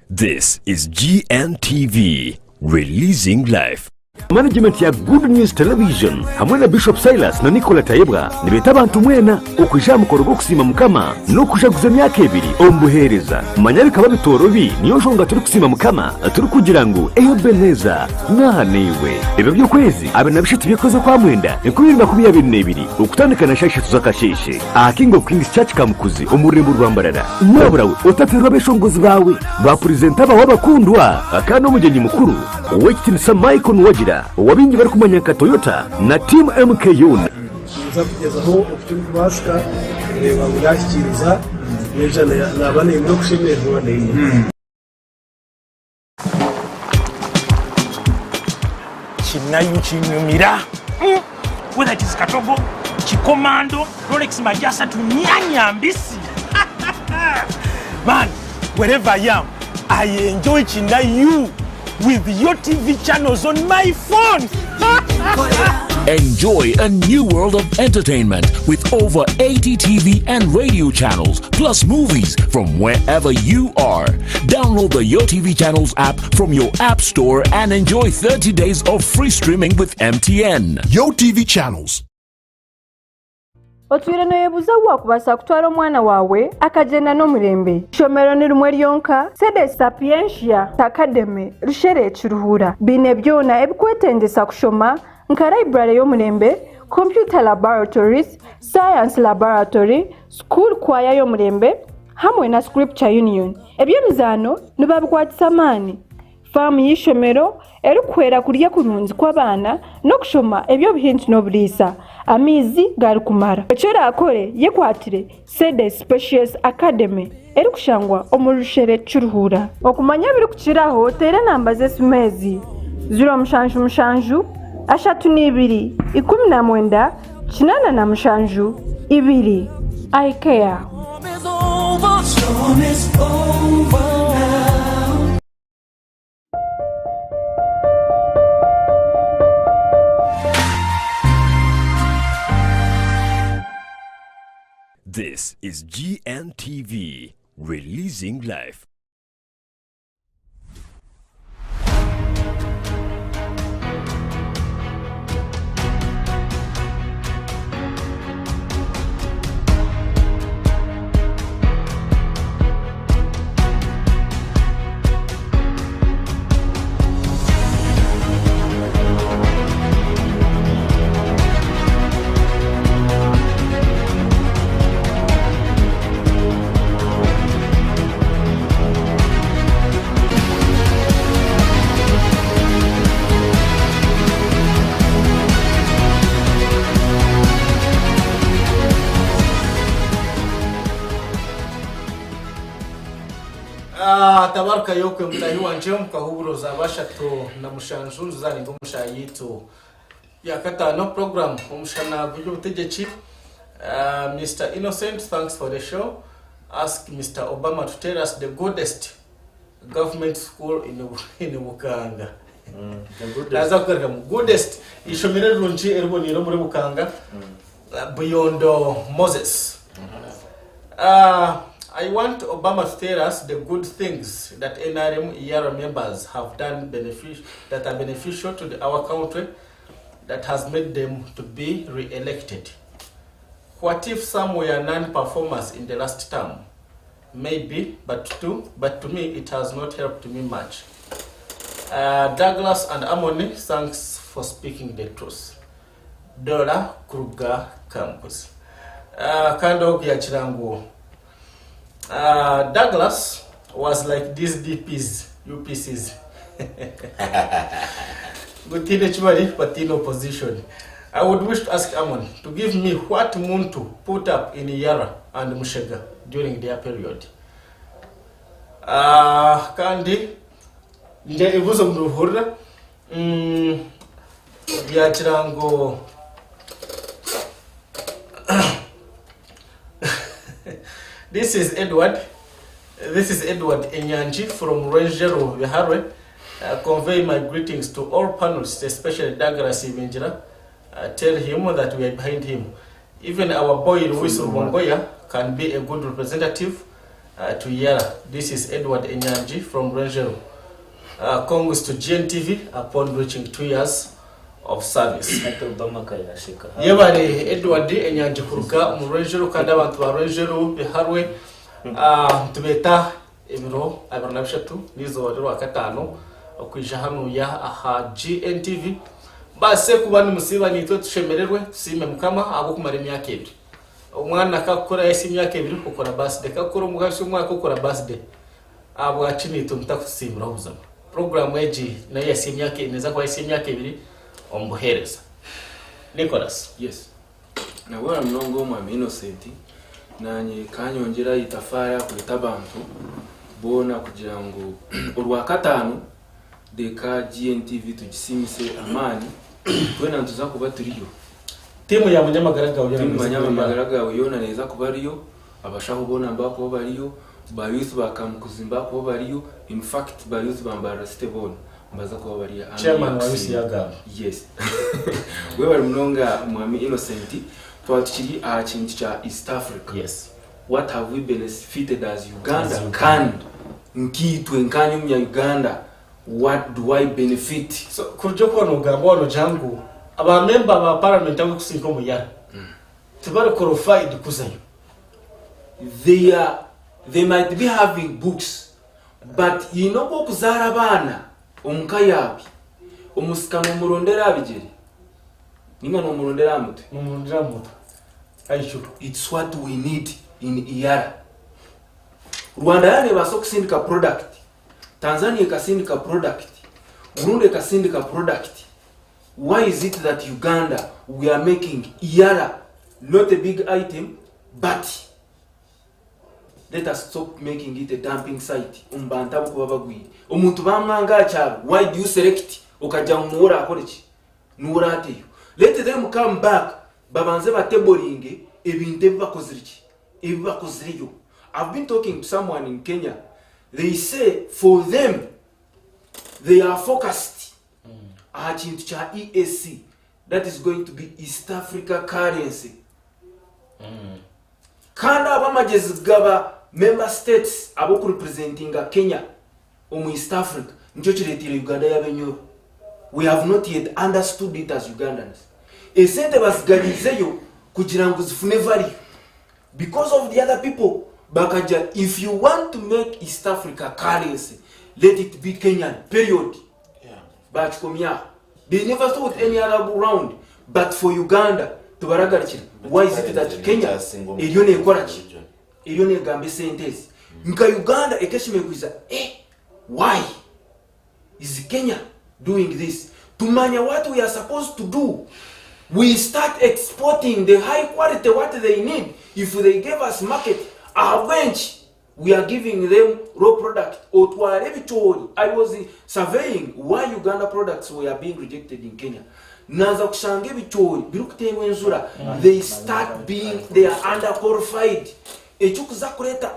This is GNTV, releasing life. Management ya Good News Television hamwe na Bishop Silas na Nicola Tayebwa nibeeta abantu mwena okwija aha mukoro gw'okusiima Mukama n'okujaguza emyaka ebiri omu buheereza. Manya bikaba bitoorobi niyo nshonga turikusiima Mukama turikugira ngu Ebenezer naaha naiwe. Ebiro by'okwezi abiri na bishatu by'okwezi okwa mwenda 2022 okutandika na shaaha ishatu z'akasheeshe aha King of Kings Church Kamukuzi omu rurembo rwa Mbarara. Mwaburawe otaferwa abeshongozi baawe, ba purezenta baawe abakundwa kandi n'omugyenyi mukuru Ow'ekitiinisa Michael Nuwagira, owa baingi barikumanya nka Toyota na Team MKU. Ninza kugyezaho oku kirikubaasika kureeba ngu naahikiiriza n'eija naaba naine okushemererwa. Kinayu kinyumira whether it is katogo, kikomando, Rolex majasatu, nyanya mbisi. Man, wherever I am, I enjoy Kinayu with your TV channels on my phone. Enjoy a new world of entertainment with over 80 TV and radio channels, plus movies from wherever you are. Download the Your TV Channels app from your app store and enjoy 30 days of free streaming with MTN. Yo TV channels. Otwire nooyebuuza obu waakubaasa kutwara omwana waawe akagyenda n'omurembe? Eishomero ni rimwe ryonka, Sedes Sapientia Academy, Rushere, Kiruhura. Baine byona ebikwetengyesa kushoma nka library y'omurembe, computer laboratories, science laboratory, school choir y'omurembe hamwe na scripture union. Eby'emizaano nibabikwatisa amaani. Faamu y'eishomero erikuhwera kurya kurungi kw'abaana n'okushoma eby'obuhingi n'oburiisa. Amaizi garikumara. Eki oraakore, yekwatire Cedes Specious Academy erikushangwa omuri Rushere Kiruhura. Okumanya ebirikukiraho teera enamba z'esimu ezi, ziro mushanju mushanju, ashatu n'ibiri, 19, 87, 2. IKEA. This is GNTV, releasing life. Ah, tabaruka yokwe mutahi wangye omukahuuro za bashatu na mushanju nzaninga omushaha yitu ya katano program omushana gw'eby'obutegyeki. Ah, Mr Innocent, thanks for the show. Ask Mr Obama to tell us the goodest government school in Bukanga. Naza kukwereka mu goodest ishomero erirungi eriboniire omuri Bukanga. Buyondo Moses. I want Obama to tell us the good things that NRM ER members have done that are beneficial to our country that has made them to be re-elected. What if some were non-performers in the last term? Maybe, but to me it has not helped me much. Douglas and Amoni, thanks for speaking the truth. Dora Kruger Campus. Kandi ogu yagira ngu Douglas was like these DPs, UPCs. Ngu tihaine eki bari bataine opposition. I would wish to ask Amon to give me what Muntu put up in Yara and Mushega during their period. Kandi nje ebibuzo mubihurira byagira ngu this is Edward. This is Edward Enyanji from Rwenjeru, Biharwe. Convey my greetings to all panelists, especially Douglas Ibingira. Tell him that we are behind him. Even our boy Luis Rubongoya can be a good representative to Yara. This is Edward Enyanji from Rwenjeru. Congs to GNTV upon reaching 2 years of service. Hati Obama akayasheka. Yebare Edward Enyanje kuruga omu Rwenjeru, kandi abantu ba Rwenjeru biharwe. Nitubeeta ebiro 23 n'izooba ry'orwakataano okwija hanuya aha GNTV baase kuba nimusiiba niitwe, tushemererwe, tusiime Mukama ahabw'okumara emyaka 2. Omwana akakukora yahisa emyaka 2, okora birthday, kakukora omugaso omwaka, okora birthday. Ahabwaki niitwe mutakutusiimiraho buzima? Puroguramu egi nayo yahisa emyaka, neeza kuba yahisa emyaka 2 omu buheereza. Nicholas. Yes, nabona munonga omwami Innocent. Nanye kanyongyera itafaari akweta abantu boona kugira ngu orwakataano reka GNTV tugisiimise amaani. Twena nituza kuba turiyo. Tiimu ya Munyamagara Gawe yoona Tiimu neeza kuba Munyamagara Gawe yoona neeza kuba ariyo. Abashaho boona mbakuba bariyo, ba youth ba Kamukuzi mbakuba bariyo. In fact, ba youth ba Mbarara City boona mbaza kuba bari hano. Chairman wa youth yagamba. Yes, webari munonga mwami Innocent. Twaba tukiri aha kintu kya East Africa. What have we benefited as Uganda? As Uganda. Kandi nkiitwe nkanye omunya Uganda, what do I benefit? So kuruga okuba nogamba wano jangu abamemba ba parliament abakusinga omuyara tibari qualified kuzayo. They might be having books, but yine okwokuzaara abaana omuka yaawe, omusika nomurondera aha bigyere ninga nomurondera aha mutwe. Nomurondera aha mutwe aijuru. It's what we need in EALA. Rwanda yanebaasa okusindika product, Tanzania ekasindika product, Burundi ekasindika product. Why is it that Uganda, we are making EALA not a big item? But let us stop making it a dumping site omu bantu abokuba bagwire. Omuntu bamwanga aha kyaro, why do you select okagira ngu niwe orakore ki, niwe orateyo? Let them come back, babanze bateboringe ebintu ebi bakozire ki, ebi bakozireyo. I've been talking to someone in Kenya. They say for them, they are focused aha kintu kya EAC, that is going to be East Africa currency. Kandi abo amagezi gaba member states abokurepresentinga Kenya omu East Africa nikyo kireetiire Uganda yaba enyoro. We have not yet understood it as Ugandans. Esente bazigariizeyo kugira ngu zifune value because of the other people. Bakagira, if you want to make East Africa currency, let it be Kenyan, period. Bakikomyaho. They never thought any other round, but for Uganda tibaragarukira. Why is it that Kenya eriyo nekora ki, eriyo negamba esente ezi nka Uganda ekeshemeye kwiza? Why is Kenya doing this? Tumanya what we are supposed to do. We start exporting the high quality, what they need. If they gave us market, ahabwenki we are giving them raw product? Otwara ebicoori. I was surveying why Uganda products were being rejected in Kenya. Naza kushanga ebicoori birikuteerwa enjura, they start being, they are underqualified, ekyokuza kureeta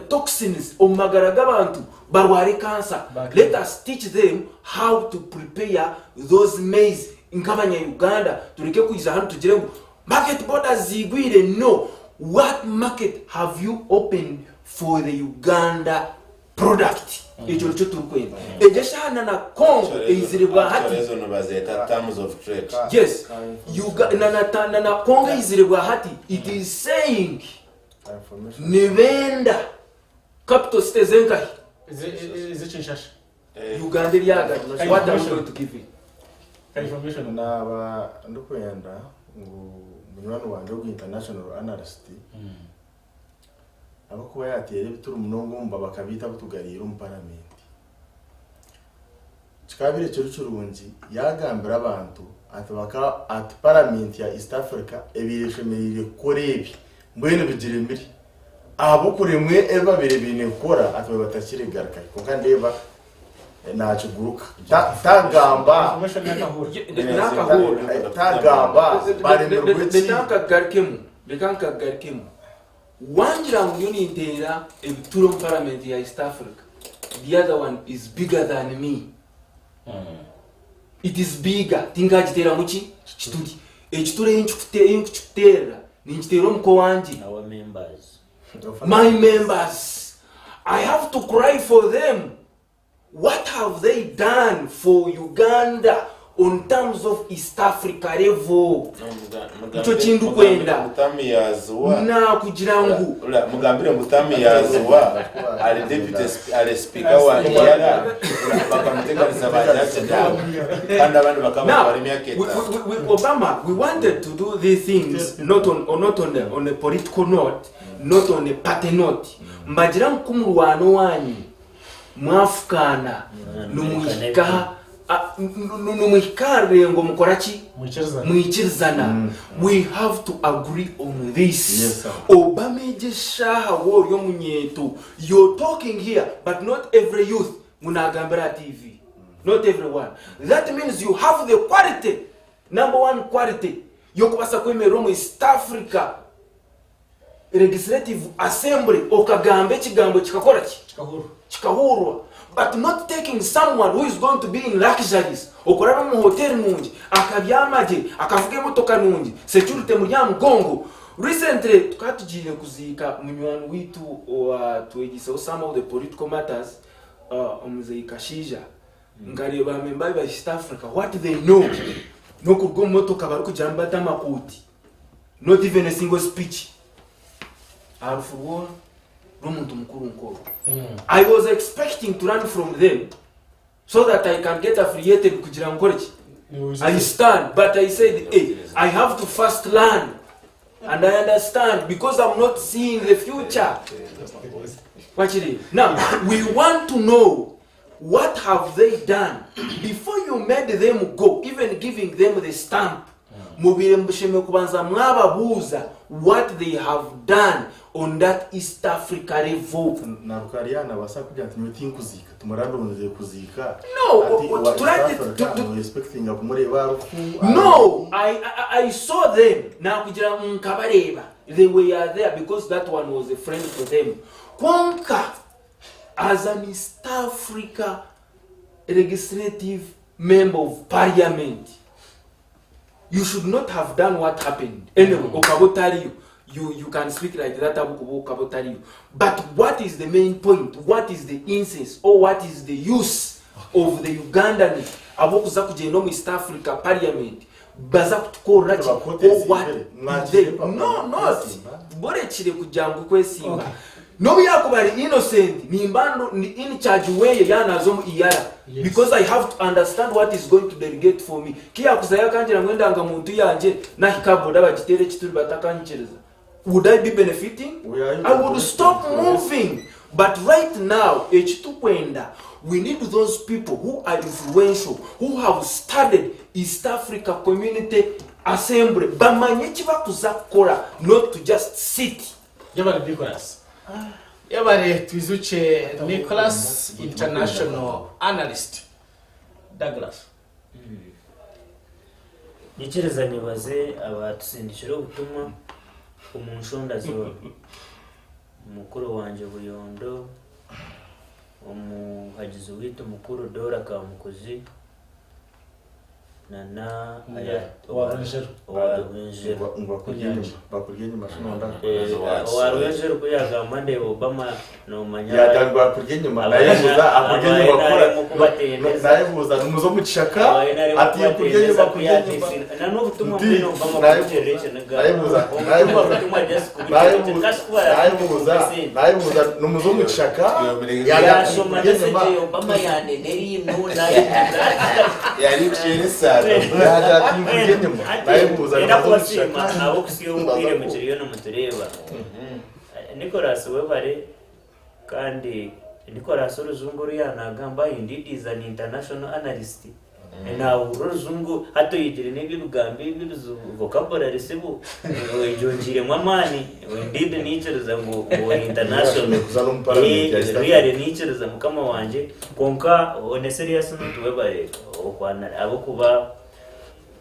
toxins omu magara g'abantu, barware cancer. Let us teach them how to prepare those maize nk'abanya-Uganda. Tureke kwiza hano tugire ngu market borders zigwire. No, what market have you opened for the Uganda product? Ekyo nikyo turikwenda. Egyo eshahana na Congo eizire bwa hati. Ezo nibazeeta terms of trade. Yes. Na Congo eizire bwa hati, it is saying nibenda capital city zenkahi? Ez'Kinshasa. Uganda eryagari. What are we going to give it? Information. Naba ndikwenda ngu munywani wange ogu international analyst abakuba yateera ebituri munonga omu babaka biitu abutugariire omu paramenti, kikabire kiri kirungi yagambira abantu ati baka ati paramenti ya East Africa ebiire eshemereire kukora ebi, mbwenu bigiremire ahabw'okuremwe ebi babire biine kukora, ati babe batakirigarukayo. Konka ndeeba nakiguruka. Tagamba Information yakahura. Nakahura. Tagamba baremerwe ki. Reka nkagarukemu, reka nkagarukemu. Wangira ngu yo ninteera ebituro omu paramenti ya East Africa, the other one is bigger than me. It is bigger. Tingagiteera muki kituri. Ekituri enkukikuteerera, ninkiteera omuko wangye. Our members. My members, I have to cry for them. What have they done for Uganda on terms of East Africa level? Nikyo kindikwenda nakugira ngu. Mugambire ngu Tammy yaziwa ari deputy ari speaker wa EALA bakamuteganisa ba judge dawe kandi abandi bakabatwara emyaka etaano. With Obama we wanted to do these things not on, or not on, the, on a political note, not on a party note. Mbagira ngu kumurwana owanyu Mwafukaana nimuhika nimuhika aha rurengo mukora ki? Mwikirizana. We have to agree on this. Obama egi eshaaha waaba ori omunyeeto, you're talking here but not every youth ngu naagambira aha TV. Not every one. That means you have the quality, number one quality y'okubaasa kwemerera omu East Africa. Legislative Assembly okagamba ekigambo kikakora ki? Kikahurwa. But not taking someone who is going to be in luxuries, okurara omu hotel nungi, akabyama gye, akavuga emotoka nungi, security emuri aha mugongo. Recently tukaba tugiire kuziika munywani waitu owatwegyeiseho some of the political matters, Omuzeeyi Kashaija. Nkareeba ba member ba East Africa what they know n'okuruga omu motoka barikugira ngu bate amakooti. Not even a single speech aha rufu rw'oha? Rw'omuntu mukuru nk'orwo. I was expecting to learn from them so that I can get affiliated kugira ngu nkore ki? I stand, but I said, hey, I have to first learn and I understand because I'm not seeing the future. Wakiri. Now, we want to know what have they done before you made them go, even giving them the stamp. Mubaire mushemereire kubanza mwababuuza what they have done on that East Africa level. Na Rukara yaanabaasa kugira ati nyowe tinkuziika timurandonzire kuziika No, ati owa East Africa no expectinga kumureeba aha rufu aha No, I saw them naakugira ngu nkabareeba they were there because that one was a friend to them kwonka as an East Africa legislative member of parliament You should not have done what happened anyway okaba otariyo you, you can speak like that ahabw'okuba okaba otariyo but what is the main point what is the incense or what is the use of the Ugandan ab'okuza kugyenda omu East Africa parliament baza kutukorera ki or what they no not borekire kugira ngu kwesimba N'obu yaakuba ari innocent, nimba ndi in charge weye yaaba naaza omu EALA because I have to understand what is going to delegate for me. Ku yaakuzayo akangira ngu endangamuntu yangye nahika aha boda bagiteere ekituri batakanyikiriza, would I be benefiting? I would stop moving. But right now eki turikwenda, we need those people who are influential, who have studied East Africa Community Assembly, bamanye eki barikuza kukora not to just sit. Yebare Nicholas. Yebare Twijukye Nicholas, international analyst. Douglas. Nyikiriza nyebaze abatusindikire obutumwa omu nshonda zoona. Mukuru wangye Buyondo, omuhagizi waitu mukuru Dora Kamukuzi, na Owa Rwenjeru. Owa Rwenjeru. Ngu bakurya enyima, bakurya enyima shonda. Owa Rwenjeru ku yagamba ndeeba Obama nomanya Yagira ngu akurya enyima nayebuuza akurya enyima kukora nayebuuza nimuza omu kishaka ati kurya enyima kurya enyima n'obutumwa Nti, mbwenu Obama kubuterera ekiniga nayebuuza obutumwa just kubuterera nayebuuza nayebuuza nimuza omu kishaka yashoma message Obama yanena eriino Yarikushera esaano. Yagira ati nkurya enyima nayebuuza Nenda nimuza omu kishaka kubasiima ab'okusiga obwire mukiriyo nimutureeba. Nicholas webare kandi Nicholas orujungu oru yaanagamba indeed is an international analyst. Naahurira orujungu hati oyegire n'ebi ebigambo ebi ebizibu vocabulary sibo ogyongyiremu amaani indeed naikiriza ngu ori international. Kuza n'omu parliament ya East Africa. Really naikiriza mukama wangye kwonka on a serious note webare okwana ahabw'okuba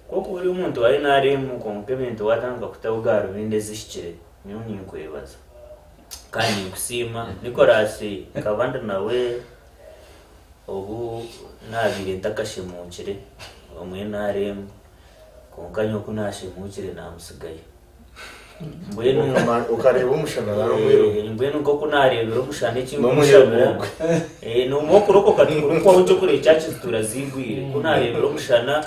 kw'okuba ori omuntu wa NRM kwonka ebintu waatandika kutaho garubindi ezihikire nyowe ninkwebaza kandi ninkusiima. Nicholas nkaba ndi nawe Obu naabaire ntakashemuukire omu nrm, kwonka nyowe ku naashemuukire naamutsigayo. Mbwenu Okareeba omushana nari omwirima. Mbwenu nk'oku naareebire omushana eki N'omuhendo nkushabira ogwe. Noomwa okurokoka tikurikwaho ekyokureba church zituura ziigwire. Ku naareebire omushana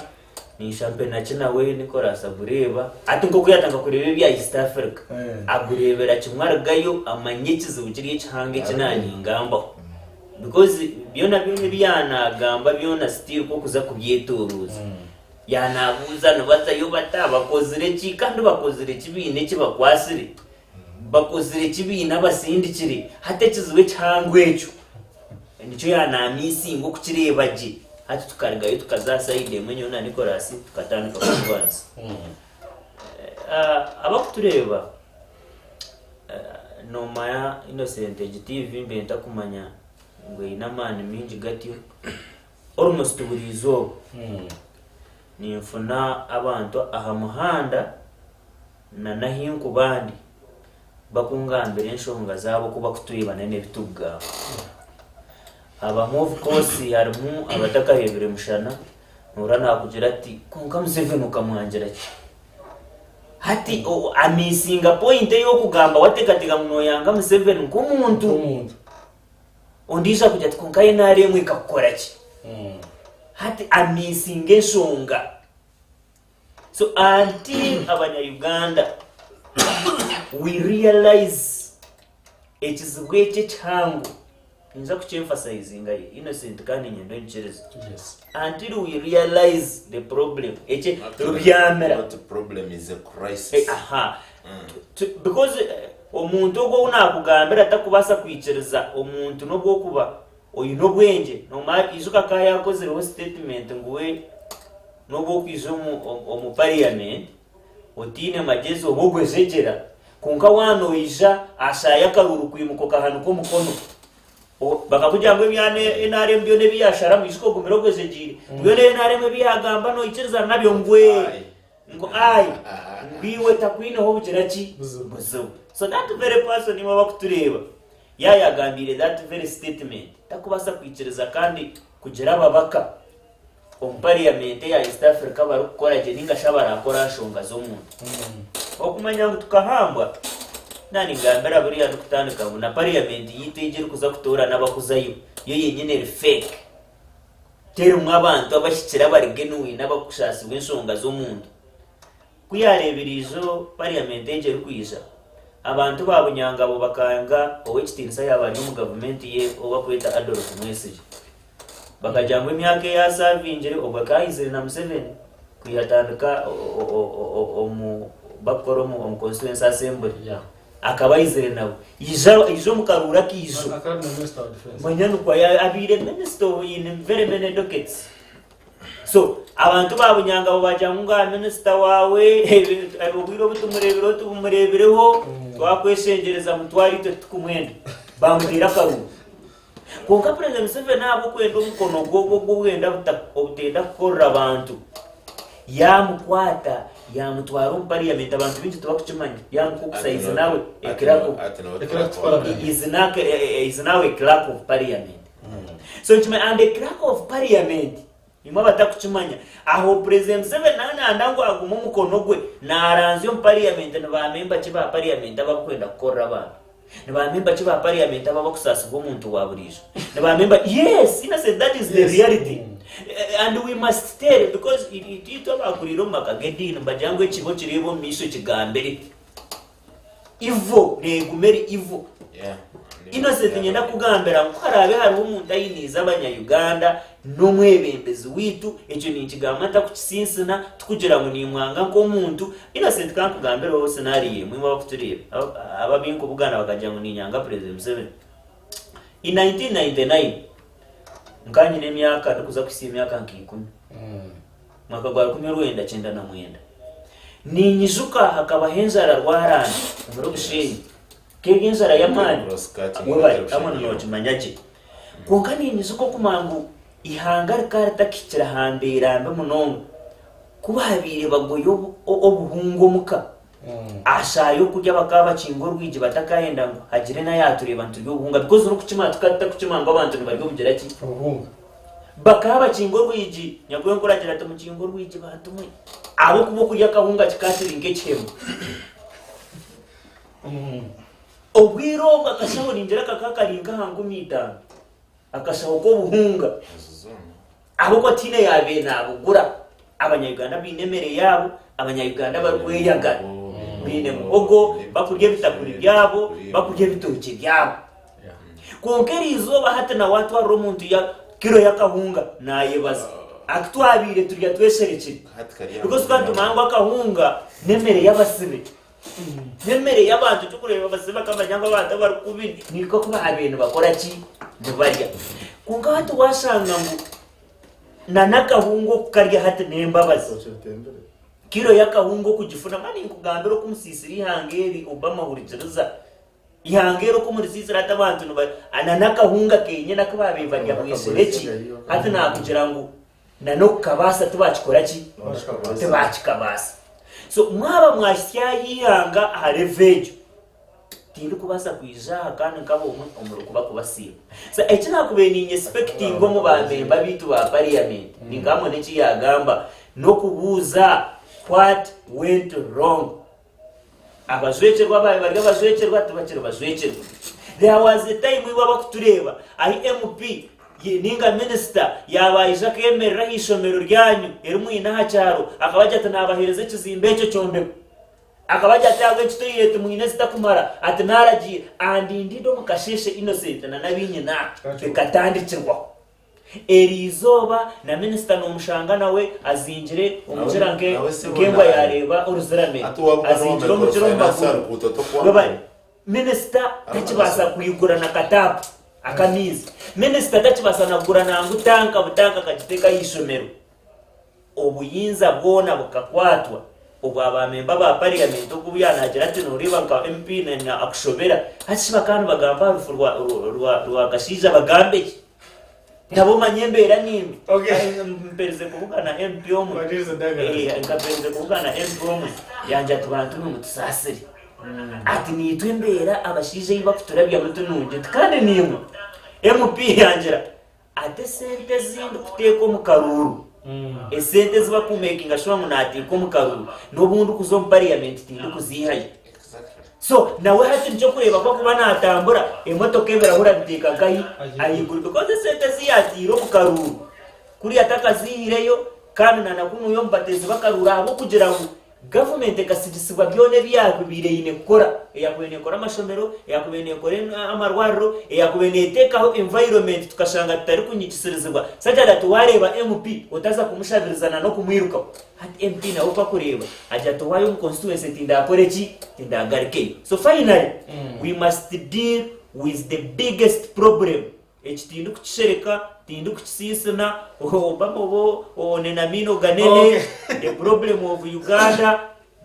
ninsha mpenaki nawe Nicholas agureeba. Hati nk'oku yaatandika kureeba ebya East Africa, agureebera kimwe arugayo amanya ekizibu kiri ekihanga eki naaningambaho. Because byona byona ebi yaanaagamba byona still ku okuza kubyetoorooza. Yaanaabuuza nibazayo bata, bakozire ki, kandi bakozire ki baine eki bakwatsire, bakozire ki baine abasindikire. Hati ekizibu ekihango ekyo nikyo yaanaamiisinga okukireeba gye. Hati tukarugayo tukaza aha sayidi emwe nyowe na Nicholas tukatandika kurwanisa. Abakutureeba noomanya Innocent egi TV mbaire ntakumanya ngu eine amaani maingi gatyo. Almost buri izooba ninfuna abantu aha muhanda na n'ahinkuba ndi bakungambira enshonga zaabo oku bakutweba na n'ebi tukugamba. Abamwe of course harimu abatakareebire mushana nohurira nakugira ati kwonka Museveni okamwangira ki? Hati amisinga point ey'okugamba wateekateeka ngu noyanga Museveni nk'omuntu. Ondiijo akugira ati kwonka NRM ekakukora ki? Hati amisinga enshonga. So until abanya Uganda we realize ekizibu eki ekihango, ninza kukyemphasizinga Innocent kandi niinyenda onyikirize. Until we realize the problem, eki rubyamira. Not problem is a crisis. Eh, aha. Because omuntu ogwo ou naakugambira takubaasa kwikiriza omuntu n'obu okuba oine obwengye. Noomanya ijuka ka yaakozireho statement ngu we n'obu okwija omu omu parliament otaine magyezi oba ogwejegyera kwonka waaba noija ashaayo akaruuru kwimuka okahanika omukono. Bakakugira ngu ebya NRM byona ebi yaasharamu ijuka ogumire ogwejegyeire. Byona NRM ebi yaagamba noikirizana nabyo ngu ee. Ngu ai, ngu iwe takwineho obugira ki? Buzibu. So that very person iwe abakutureeba, ya yagambiire that very statement, takubaasa kwikiriza kandi kugira ababaka omu parliament eya East Africa abarikukora gye ninga shi abarakora aha nshonga z'omuntu. Okumanya ngu tukahambwa, naningambira buriya ndikutandika ngu na parliament yaitu egi erikuza kutoorana abakuzayo, yo yenyine eri fake. Terimu abantu abahikire abari genuine abakusaasibwa enshonga z'omuntu. Ku yaareebire ijo parliament egyo erikwija, abantu ba Bunyangabo bakanga ow'ekitiinisa yaaba ari omu gavumenti ye ou bakweta Adolf Mwesigye. Bakagira ngu emyaka ei asaavingire obwo akaba aizire na Museveni kwiha atandika omu bakukora omu constituency assembly. Akaba aizire nawe. Ija ija omu karuuru akaijo. Akaba ari na Minister wa Defense. Manya nikwo abaire minister obu in very many dockets. So abantu ba Bunyangabo bagira ngu nga minister waawe obwire obu tumureebireho tubumureebireho twakweshengyereza mutware itwe titukumwenda. Bamuteera akaruuru. Kwonka President Museveni ahabw'okwenda omukono gwe ogwo ogw'obwenda obutenda kukorera abantu, yaamukwata yaamutwara omu parliament abantu baingi tibakukimanya yaamuha okusa is now a clerk of is now is now a clerk of parliament. So nikimanya and a clerk of parliament Imwe abatakukimanya, aho President Museveni nawe nayenda ngu agume omukono gwe naranzya omu parliament ni ba member ki ba parliament abakwenda kukorera abantu? Ni ba member ki ba parliament abo abakusaasibwa omuntu wa buriijo? Ni ba member Yes! Innocent that is the reality. And we must tell because itwe abakuriire omu maka g'ediini nibagira ngu ekibi okireeba omu maisho kigambire. Evil neeguma eri evil. Innocent niinyenda kukugambira ngu ku haraabe hariho omuntu ainiize abanya-Uganda n'omwebembezi waitu, ekyo ninkigamba ntakukisinsina, tikugira ngu nimwanga nk'omuntu. Innocent ka nkugambireho scenario emwe imwe abakutureeba, aba abu nkubugana bakagira ngu niinyanga President Museveni. In 1999, nkaba nyine emyaka ndikuza kuhitsya emyaka nka ikumi. Mwaka gwa 1999, ninyijuka hakabaho enjara rwaranda omuri Bushenyi, nk'eri enjara y'amaani webare Amon nokimanya gye. Kwonka ninyijuka okumanya ngu eihanga rikaba ritakihikire aha mbeera mbi munonga, ku baabaire bagoya obuhunga omuka, aha shaaha y'okurya bakaba bakinga orwigi batakayenda ngu hagire n'ayaatureeba niturya obuhunga because n'okukimanya tukaba tutakukimanya ngu abantu nibarya obugira ki? Obuhunga. Bakaba bakinga orwigi, nyakwenkuru agira ati mukinge orwigi bantu mwe, ahabw'okuba okurya akahunga kikaba kiri nk'ekihemu. Obwire obwo akashaho ningira kakaba kari nk'aha 5000, akashaho k'obuhunga. Ahabw'okuba tihaine yaabaire naabugura. Abanya-Uganda baine emere yaabo, abanya-Uganda barikweyagara. Baine muhogo, bakurya ebitakuri byabo, bakurya ebitookye byabo. Kwonka eri izooba hati na waatwarira omuntu ya kiro y'akahunga naayebaza. Aku twabaire turya twesherekire. Because tukaba nitumanya ngu akahunga n'emere y'abasibe. N'emere y'abantu turikureeba abasibe bakamanya ngu abantu abarikubi nikwo oku baabaire nibakora ki? Nibarya. Kwonka hati waashanga ngu na n'akahunga okukarya hati n'embabazi. Kiro y'akahunga okugifuna, mani ninkugambira oku musiisire eihanga eri Obama hurikiriza. Ihanga eri oku murisiisire hati abantu niba na n'akahunga kenyine aku baabaire barya bweshereki hati naakugira ngu na n'okukabaasa tibakikora ki? Tibakikabaasa. So mwaba mwahitsya aha ihanga aha level egyo, tindikubaasa kwija aha kandi nkaba omwe omuri kuba kubasiima. So eki naakubaire niinyesipekitinga omu ba member baitu ba parliament, ninka hamwe n'eki yaagamba, n'okubuuza what went wrong? Abajwekyerwa abaabaire bari abajwekyerwa tibakiri bajwekyerwa. There was a time iwe abakutureeba ahi MP ninga minisita yaaba aija akemerera aha ishomero ryanyu eri mwine aha kyaro akabagira ati naabaheereza ekizimbe ekyo kyombekwe. Akabagira ati ahabw'enki toilet mwine ezitakumara ati naaragiire and indeed omu kasheeshe Innocent na n'abinyina bikatandikirwaho. Eri izooba na minisita nomushanga nawe azingire omukira nk'embwa yareeba oruziramere azingire omukira omu maguru. Webare. Minisita takibaasa kwigura na kataapu ak'amaizi. Minisita takibaasa na kugura nangu tanka butanka akagiteeka aha ishomero. Obuyinza bwona bukakwatwa obwa ba memba ba parliament ogu obu yanagira ati noreeba nka MP na akushobera hati shi bakaba nibagamba aha rufu rwa rwa rwa Kashaija bagambe ki? Nabo omanya embeera nimbi. Mperize kubugana MP omwe nkamperize kubugana MP omwe yangira ati bantu mwe mutusaasire ati niitwe embeera abashaija ei bakuturabyamu ti nungi nti kandi niimwe MP yangira Ati esente ezi ndikuteeka omu karuuru, esente ezi bakumekinga shuwa ngu naateeka omu karuuru, n'obu ndikuza omu parliament tindikuziihayo. So nawe hati nikyo orikureeba ku akuba naatambura, emotoka ebirahuri abiteeka nkahi? Ahaiguru because esente ezi yaataire omu karuuru, kuriya takaziihireyo kandi na nakunuuya omu bateezi b'akaruuru ahabw'okugira ngu Gavumenti ekasigisibwa byona ebi yaakubaire eine kukora, eyaakubaire neekora amashomero, eyaakubaire neekora amarwariro, eyaakubaire neeteekaho environment tukashanga tutarikunyigisiririzibwa such that waareeba MP otaza kumushabiriza na n'okumwirukaho. Hati MP nawe ku akureeba agira ati owaaye omu constituency tindakore ki? Tindagarukeyo. So finally, we must deal with the biggest problem. Eki tindikukishereka, tindikukisiisina, Obama oba one na maino ganene, the problem of Uganda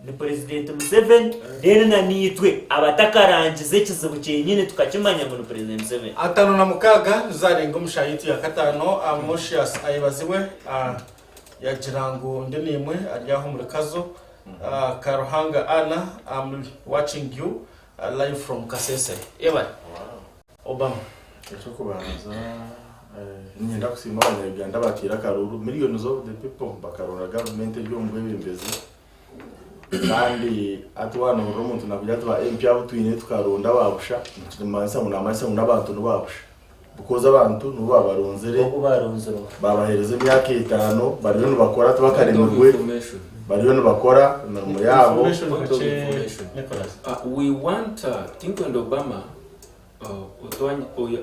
ni President Museveni, then na naitwe abatakarangize ekizibu kyenyini tukakimanya ngu ni President Museveni. 56 nizarenga omu shaaha yaitu ya kataano, Mocius ayebazibwe yagira ngu ndi naimwe ari aho omuri Kazo. Karuhanga Anna, am watching you live from Kasese. Yebare. Obama. Eky'okubanza niinyenda kusiima abanya-Uganda abateire akaruuru, millions of the people bakaronda gavumenti eri omu bwebembezi kandi hati waaba noohurira omuntu naakugira ati ba MP abu twine tukaronda ba busha, nikimanyisa ngu naamanyisa ngu n'abantu ni ba busha because abantu nibo baabaronzire Obu baaronzirwe. baabaheereza emyaka etaano bariyo nibakora tibakaremirwe bariyo nibakora emirimo yaabo. Information Point of kakye information. Nicholas. We want tinkwenda Obama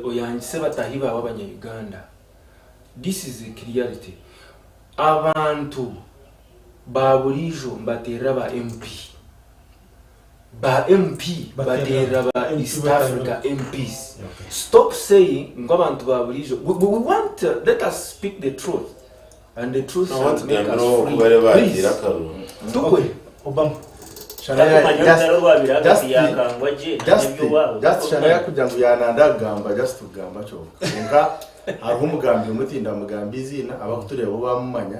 Oyangise batahi baawe abanya Uganda. This is a clearity. Abantu ba buriijo nibateerera ba MP. Ba MP bateerera ba East Africa MPs. Stop saying ngu abantu ba buriijo. We, we want, let us speak the truth. And the truth Noba shall make us tugambire oku free. bari Please. bateire akaruru. Tukwe. Obama. Takumanya orutaro orwabaire ahagati ya Kangwagye na Just Nebyowaabo. just Shania kugira ngu yananda kugamba just kugamba kyonka kwonka hariho omugambi omwe tindamugamba eiziina abakutureeba bo bamumanya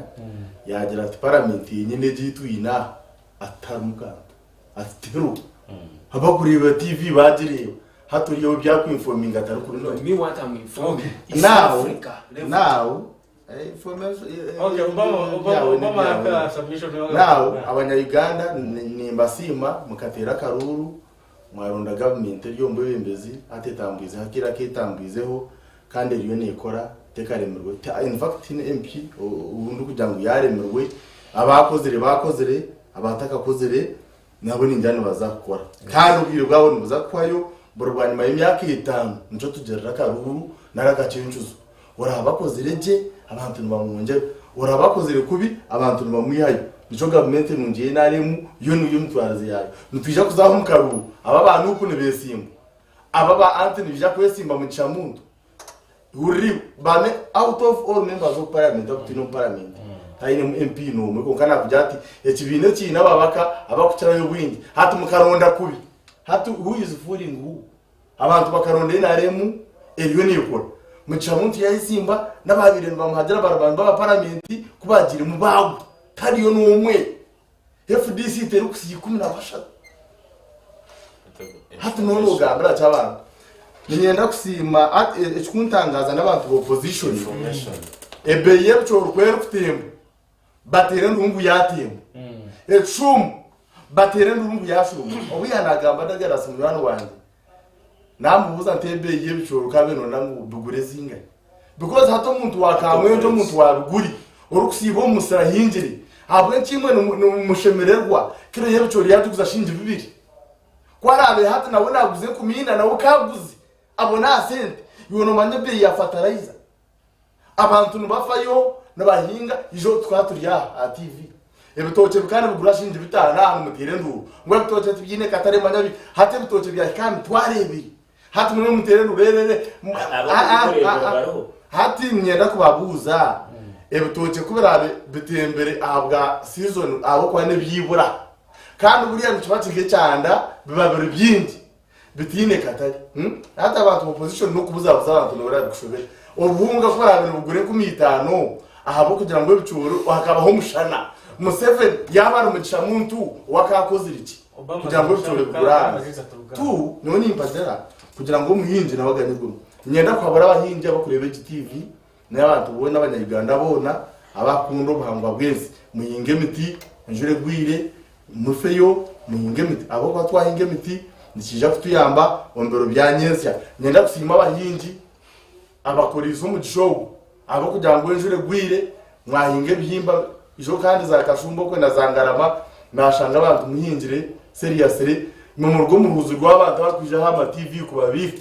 yagira ati paramenti yenyine egi ei twine aha ati tiharimu kantu ati tihariho abakureeba TV bagireeba hati oriyo ebyakuinfominga tarikubimanya Me what I'm informing. East now Africa level. now Okay, Obama, Obama, Obama aka submission Now abanya Uganda nimbasiima mukateera akaruuru. Mwaronda gavumenti eri omu bwebembezi hati etambwizeho akaire aku etambwizeho kandi eriyo neekora tekaremirwe. In fact tihaine MP ou ndikugira ngu yaaremirwe, abaakozire baakozire, abatakakozire nabo ningira nibaza kukora. Kandi obwire bwabo nibuza kuhwayo buri bwanyima y'emyaka etaano nikyo tugirira akaruuru nari akacencuzo. Oraabe akozire gye, abantu nibamwongyera, oraabe akozire kubi, abantu nibamwihayo. Nikyo gavumenti nungi ya NRM yo niyo emitwarize yaayo. Nitwija kuza aha omu karuuru, aba aba Nup nibeesimba, aba aba Anti nibaija kwesimba Mugisha Muntu. Hurira iwe, ba me out of all members of parliament abu twine omu parliament, tainemu MP n'omwe kwonka naakugira ati ekibiina ekiine ababaka abakukirayo obwingi hati mukaronda kubi. Hati who is fooling who? Abantu bakaronda NRM eriyo nekora. Mugisha Muntu yayezimba n'ababaire nibamuhagira barabani b'aba paramenti ku bagiiremu baagwa. Tariyo n'omwe. FDC terikusiga 13. Hati noona ogambira ki abantu? Niinyenda kusiima ekikuntangaaza n'abantu ba opposition ebeeyi y'ebicoori ku erikutemba bateera enduru ngu yaatemba. Ekishuumo bateera enduru ngu yaashuuma. Obu yaanagamba Douglas munywani wangye, naamubuuza nti ebeeyi y'ebicoori kaabaire nooyenda ngu bigure zingahi? Because hati omuntu wa Kamwengye, omuntu wa Biguri orikusiiba omu musiri ahingire, ahabw'enki imwe nimushemererwa kiro y'ebicoori yaagiguza shilingi bibiri? Ku araabe hati nawe naaguza enkumi ina, nawe kaaguze abone aha sente. Iwe noomanya ebeeyi ya fatarayiza? Abantu nibafayo nibahinga ijo tukaba turi aha aha TV ebitookye bikaba nibigura shilingi bitaano aha nimuteera enduuru ngu ebitookye tibyine katare manya bi hati ebitookye byahika aha mitwaro ebiri hati nimwe muteera enduuru erere hati niinyenda kubabuuza ebitookye ku biraabe bitembire ahabwa season ahabw'okuba n'ebyibura kandi buriya nikiba kiri ekyanda biba biri bingi Bitiine katare. Hati abantu ba opposition n'okubuzabuza abantu noba orabikushobera. Obuhunga ku buraabe nibugura 5000 ahabw'okugira ngu ebicoori hakabaho omushana. Museveni yaaba ari Mugisha Muntu we akaakozire ki kugira ngu ebicoori bigure ahansi? Tu nyowe nimpagira kugira ngu omuhingi nawe aganyirwemu. Niinyenda kuhabura abahingi abarikureeba egi TV n'abantu boona abanya-Uganda boona abakunda obuhangwa bw'ensi, muhinge emiti enjura egwire, Mufeyo muhinge emiti ahabw'okuba twahinga emiti nikiija kutuyamba omu biro bya nyentsya. Niinyenda kusiima abahingi abakoriise omugisha ogu ahabw'okugira ngu enjura egwire mwahinga ebihimba ijo kandi za kashumba okwe na za ngarama nashanga abantu muhingire seriously nimuruga omu ruhuzi rw'abantu abarikwija aha ma TV kubabiiha.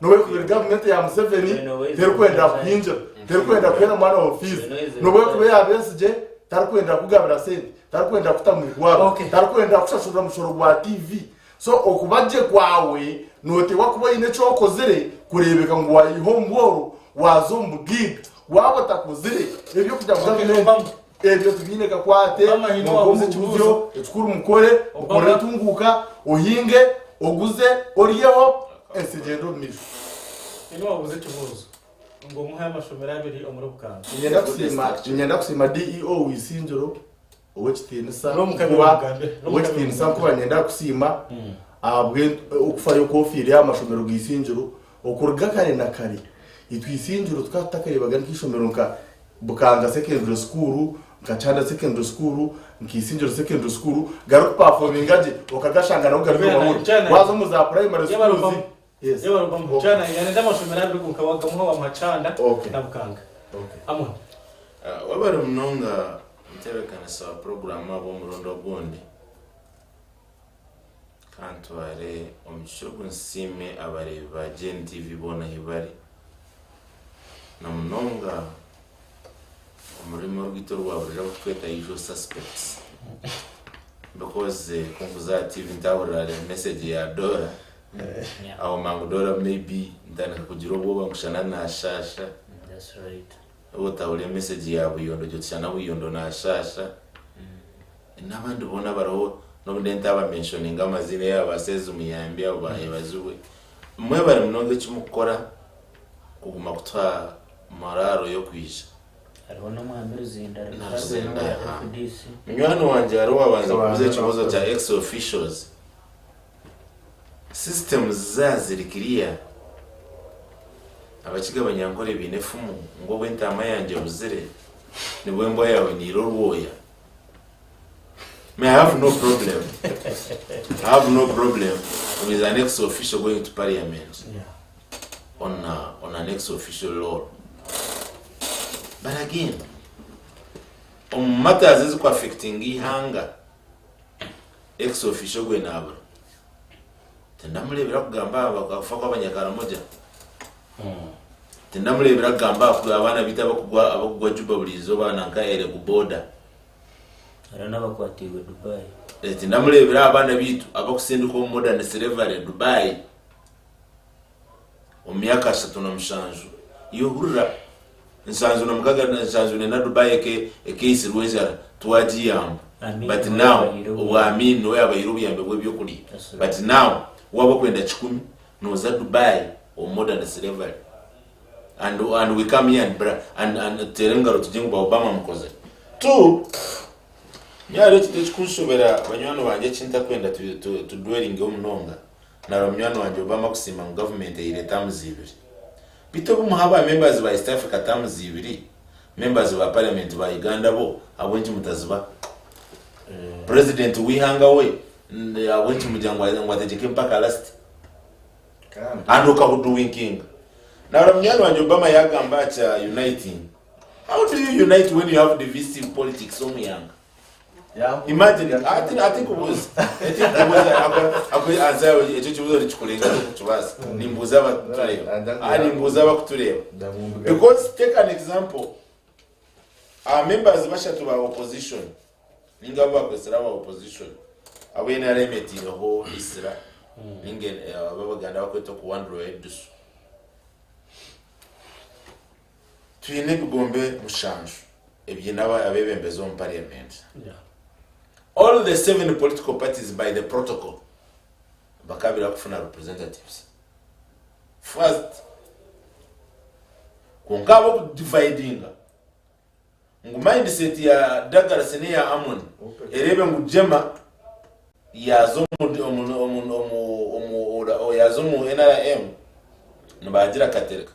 N'obu erikuba eri gavumenti ya Museveni terikwenda kuhingira, terikwenda kuheera mwana wa fiizi. N'obu erikuba eya Besigye tarikwenda kugabira sente, tarikwenda kuta mu irwariro, tarikwenda kushashurira mushoro gwa TV. So okuba gye kwawe nooteekwa kuba oine eki okozire kureebeka ngu wayiha omu bworo waaza omu bugaiga. Waaba otakozire eby'okugira ngu gavumenti ebyo tibiine kakwate muruge omu bubuzyo, ekikuru mukore, mukore entunguuka, ohinge, oguze, oryeho, ensi egyende omu maisho. Haine owabuuza ekibuuzo ngu omuhe amashomero abiri omuri Bukanga. Niinyenda kusiima niinyenda kusiima DEO w'Isingiro ow'ekitiinisa N'omukabiri nkuba omugambire, n'omukabiri ow'ekitiinisa omugambire. nkuba niinyenda kusiima ahabwe okufayo oku ofiireyo aha mashomero ga Isingiro okuruga kare na kare itwe Isingiro tukaba tutakareebaga nk'eishomero nka Bukanga Secondary School, nka Kyanda Secondary School, nka Isingiro Secondary School garikupafominga gye okagashanga nago gari omu mahurire. Waaza omu za primary schools, yes. Okay. Okay. Webare munonga mutebeekanisa wa puroguraamu ahabw'omurundi ogundi. Ka ntware omugisha ogu nsiime abareebi ba GNTV boona ahi bari, na munonga omu rurimi orwaitu orwa burijo abu turikweta usual suspects because ku nkuza aha TV ntahurira message ya Dora, aho mangu Dora maybe ntandika kugira obwoba nkushana nashasha, waaba otahurira message ya Buyondo ogira oti shana Buyondo nashasha. N'abandi boona abariho n'obu ndiyo ntaabamenshoninga amaziina yaabo ba Seezi Muyambi abo ba Yebazibwe. Mwebare munonga eki murikukora kuguma kutuha morale y'okwija. Hariho n'omwami Ruzinda ari Na Ruzinda, wa aha. FDC. Munywani wangye hariho owaabanza kubuuza ekibuuzo kya ex officials. Systems zaaba ziri clear, Abakiga Abanyankore baine efumu ngu obu entaama yangye ebuzire, nibwo embwa yaawe neira orwoya. Me I have no problem. I have no problem. Who is an ex-official going to parliament on, on an ex-official role. But again, omu matters ezikuaffectinga eihanga, ex-official gwe nabura. Tindamureebera kugamba aha kufa kw'abanyakaramoja. Tindamureebera kugamba aha abaana baitu abakugwa abakugwa Juba buri izooba nanka Elegu boda. Hariho n'abakwatiirwe Dubai. Eh, Tindamureebera aha baana baitu abakusindikwa omu modern slavery Dubai omu myaka 37. Iwe hurira, 76 na 74 Dubai eke ekeitsirwe enjara twagiyamba. Amin But niwe now yabahaire obwa obuyambi. Amin niwe yabahaire obuyambi bw'ebyokurya. That's right. But now waaba okwenda kikumi Noza Dubai omu modern slavery and and we come here and bra and and tuteere engaro tugye ngu ba Obama mukozire. Tu nyowe hariho ekintu ekikunshobera banywani bangye eki ntakwenda tu tu tu dwellingeho munonga nareba munywani wangye Obama akusiima ngu government ehaire terms ibiri. Beitu obu muha ba members ba East Africa terms ibiri, members ba parliament ba Uganda bo ahabw'enki mutazibaha? President w'eihanga we ahabw'enki mugira ngu ategyeke mpaka last? And okahuduwinkinga. Nahurira munywani wangye Obama yagamba aha kya uniting. How do you unite when you have divisive politics omu ihanga? Imagine, ati ati nkubuuze, ati nkubuuze, aku answer yawe ekyo kibuuzo nikikurenga tokukibaasa. Nimbuuza abakutureeba. Ah, nimbuuza abakutureeba. Because take an example, Aba members bashatu ba opposition ninga abu bakwetsire aba opposition abu NRM eteireho isira ninga abu abaganda bakweta okuwandurwa edusu. Twine ebigombe mushanju ebiine abebembezi omu parliament. All the seven political parties by the protocol bakabira kufuna representatives. First, kwonka ahabw'okudividinga ngu mindset ya Douglas n'eya Amon ereebe ngu Jema yaaza omu, omu, omu, omu, omu, omu, yaaza omu NRM nibaagira Katereka.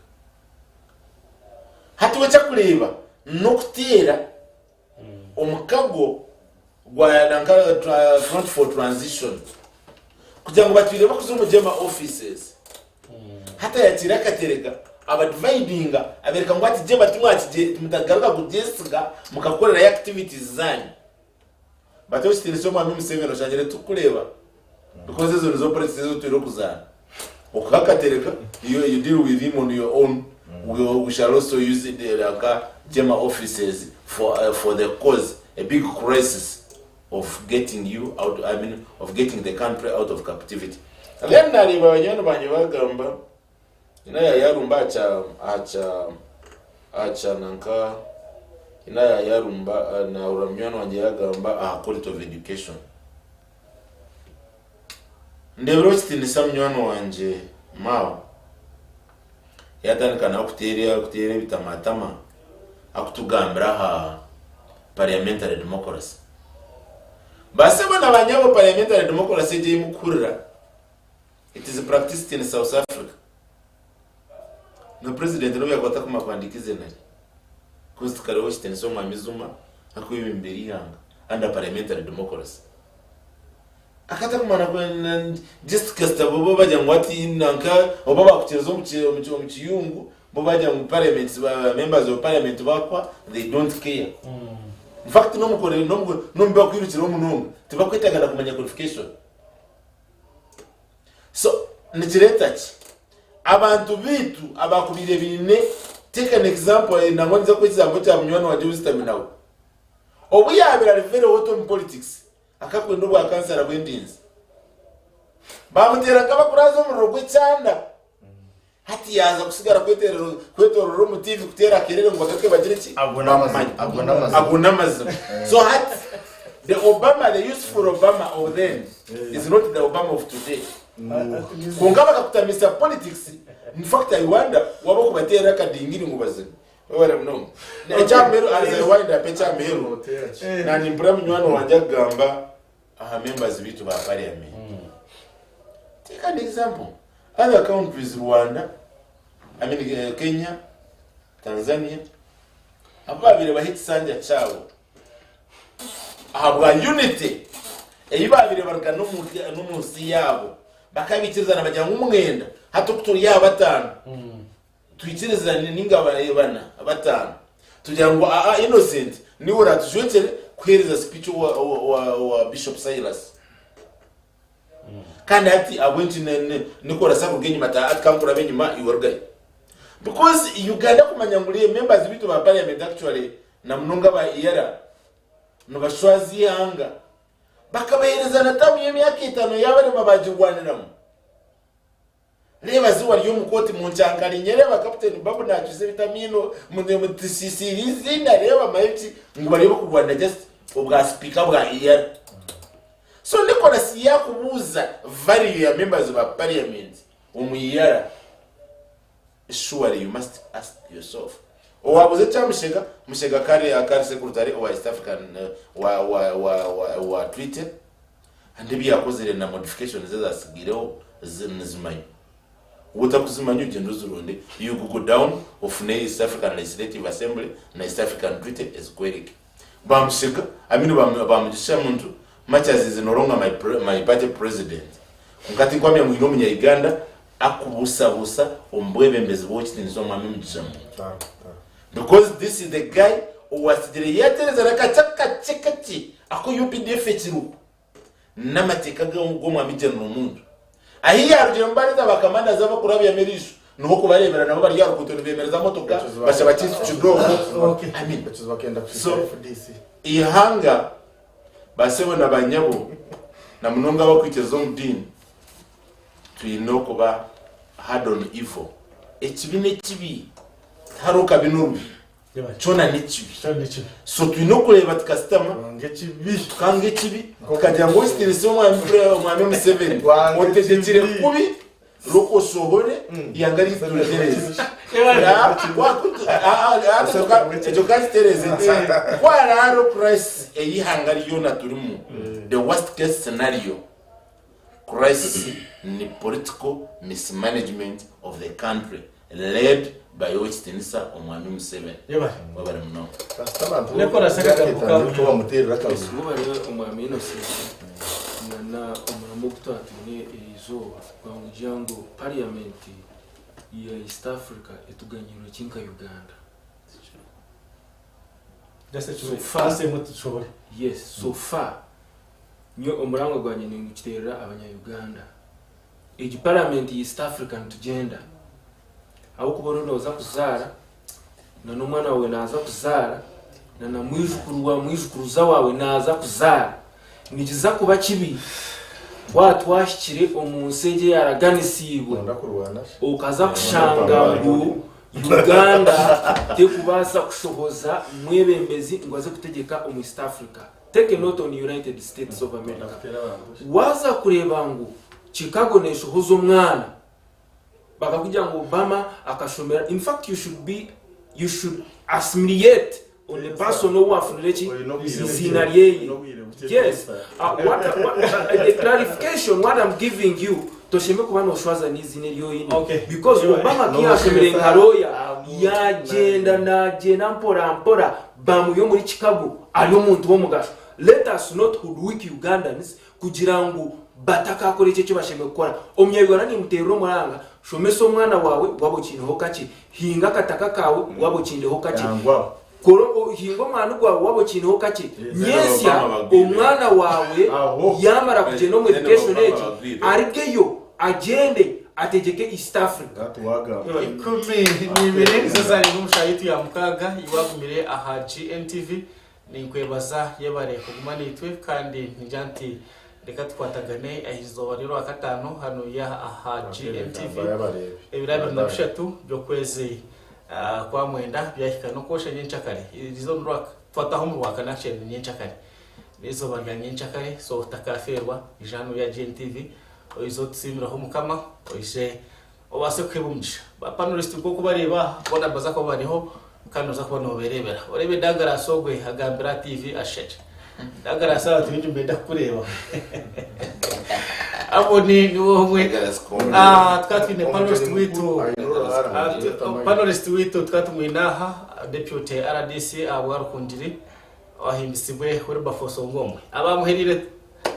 Hati we ekyakureeba n'okuteera omukago gwa nanka Front for Transition kugira ngu batwire bakuza omu Jema offices. Hati ayakiire akatereka abadividinga abereka ngu hati Jema timwakigye timutagaruka kugyesiga mukakorerayo activities zanyu. But ekitiinisa omwami Museveni oshangire tukukureeba because ezo nizo politics ezi otwire okuzaana. Okuha akatereka you, you deal with him on your own. We, we shall also use the like, Jema offices for, for the cause a big crisis of getting you out, I mean, of getting the country out of captivity. Then nareeba banywani bangye bagamba Inaya yarumba acha acha acha nanka Inaya yarumba nahurira munywani wangye yagamba aha quality of education. Ndebera okitinisa munywani wangye Mao yatandika nawe kuteera kuteera ebitamatama akutugambira aha parliamentary democracy. Basebo na banyabo parliamentary democracy egyo eyimukuhurira It is practiced in South Africa. Na president nobu yakuba atakumanya kuhandiika eiziina rye. Coz tukareeba ekitiinisa omwami Zuma arikwebembera eihanga under parliamentary democracy. Akaba atakumanya na just kasita bo bagira ngu hati nanka oba bakukiriza omu ki- omu ki- omu kiyungu bo bagira ngu parliament ba members of parliament bakwa they don't care. In fact n'omukore n'omu n'omu bakwirukiraho munonga tibakwetaaga na kumanya qualification. So nikireeta ki? Abantu baitu abakubaire baine take an example eh, nangwa ninza kuha ekigambo kya munywani wangye ou nsitami nawe. Obu yaabaire ari very hot omu politics, akakwenda obwa kansara bw'endinzi. Baamuteera nk'abakuraaza omuriro gw'ekyanda. Hati yaaza kusigara kweterera kwetorora omu TV kuteera akerere ngu bagaruke bagire ki? Ago n'amazima. Bamumanye. Ago n'amazima. Ago n'amazima. So hati the Obama, the useful Obama of then is not the Obama of today. Kwonka bakakutamisa politics. In fact, I wonder waba okubateerera akadingiri ngu bazine. Webare munonga. Ekyamuheru as I wind up ekyamuheru nanye mpurira munywani wangye akugamba aha members baitu ba parliament. Take an example. Other countries Rwanda, I mean eh, Kenya, Tanzania, abu baabaire baha ekisanja kyabo ahabwa unity ei baabaire baruga n'omu n'omu nsi yaabo. Bakabaikirizana bagira ngu mwenda hati oku turi aha bataano twikirizane ninga bana bataano tugira ngu aa Innocent niwe oratujwekyere kuheereza speech owa, owa, owa, owa Bishop Silas. Kandi hati ahabw'enki Nicholas akuruga enyima ati aa tikankurabe enyima iwe rugayo? Because Uganda kumanya ngu members baitu ba parliament actually na munonga aba EALA nibashwaza eihanga bakabaheereza na term y'emyaka etano yabarema bagirwaniramu. Reeba ziwa riri omu kooti munkyankarinye reeba Captain Babu nacwisa ebiti amaino mutisisiire eiziina reeba manya ki ngu bariyo bakurwanira just obwa sipiika bwa EALA. So Nicholas yakubuuza value ya members ba parliament omu EALA surely you must ask yourself. Owabuuza ekya Mushega, Mushega akari akari secretary owa East African wa wa wa wa wa Twitter and ebi yakozire na modifications ezasigaireho nizimanywa. Waaba otakuzimanya ogyende ozironde, you google down ofune East African Legislative Assembly na East African Treaty ezikwereke. Bamushega, I mean bamugisha muntu much as is no longer my, pre, my party president. Kwonka tinkwamya ngu haine omunya Uganda akubusabusa omu bwebembezi bw'owekitiinisa omwami Mugisha Muntu. Because this is the guy owasigire yatereza nakakye kakye kakye aku UPDF ekiriho n'amateeka g'omwami General Muntu. Ahi yarugire mubareta ba commanders abakurabyamu eriisho niho kubareebera nabo bari aha ruguuto nibemereza motoka bashaba kiitu kidogo. I mean, so eihanga basebo na banyabo na munonga abakwikiriza omu diini twine okuba hard on evil. Ekibi n'ekibi tihariho kabi n'orubi. Kyona n'ekibi. So twine okureeba tukasitama tukanga ekibi tukagira ngu owekitiinisa omwami Museveni otegyekire kubi reka oshohore eihanga ryaitu turitereeze. Ekyo kakitereeze ku araabe crisis ey'eihanga ryona turimu the worst case scenario crisis ni political mismanagement of the country led by Owekitinisa Omwami Museveni. Webare munonga. Kasita abantu Nicholas bo bamuterera akaruru. Singa obarebe Omwami Innocent na na omurimo ogu twaba twine erizooba gwangugira ngu parliament ya East Africa etuganyirwe ki nka Uganda. So far, yes, so far nyowe omurangwa gwangye ningukiterera abanya Uganda. Egi parliament ya East Africa nitugyenda ahabw'okuba oriyo nooza kuzaara na n'omwana waawe naaza kuzaara na na mwijukuru wa mwijukuruza waawe naaza kuzaara. Nikiza kuba kibi twaba twahikire omu nsi egi eyaraganisiibwe Nonda kurwana shi. okaza kushanga ngu Uganda tekubaasa kushohoza mwebembezi ngu aze kutegyeka omu East Africa. Take a note on United States of America. Waaza kureeba ngu Chicago neeshohoza omwana, bakakugira ngu Obama akashomera, in fact you should be, you should assimilate on the person ou waafunire ki? Eiziina ryeye. Yes. What, what, the clarification what I'm giving you, toshembe kuba nooshwaza n'eiziina eri oine. Because Obama ku yaashomire nka lawyer, yaagyenda naagyenda mpora mpora Bamwiha omuri Chicago ari omuntu w'omugasho. Let us not hoodwink Ugandans kugira ngu batakakora ekyo eki bashemereire kukora. Omunya-Uganda nimuteerera omuranga, shomesa omwana waawe waaba okiineho kakye, hinga akataka kaawe waaba okiineho kakye, kora hinga omwani gwawe waaba okiineho kakye, nyentsya omwana waawe yaamara kugyenda omu education egi arugeyo agyende ategyeke East Africa. 12 nizo zarenga omu shaaha yaitu ya mukaaga iwe agumire aha GNTV ninkwebaza yebare kuguma naitwe kandi ningira nti reka tukwatagane aha izooba ry'orwakataano hanuya aha GNTV ebiro 23 by'okwezi kwa mwenda byahika n'okwosha nyenkyakare eriizooba nirwaka twataha omu rwakana actually ni nyenkyakare n'eizooba rya nyenkyakare so otakafeerwa ija hanuya GNTV Oije otusiimireho Mukama, oije obaase kuheebwa omugisha. Ba panelist nk'oku bareeba aha, boona nibaza kuba bariho kandi noza kuba nobereebera. Oreebe Douglas ogwe agambire aha TV ashusha gye. Douglas abantu baingi nibenda kukureeba. Abo ni niwe omwe. Ah, tukaba twine panelist waitu. Ah, panelist waitu tukaba tumwine aha, Deputy RDC ahabwa Rukungiri. Owahimbisibwe Wilberforce Ongomwe. Abamuhereire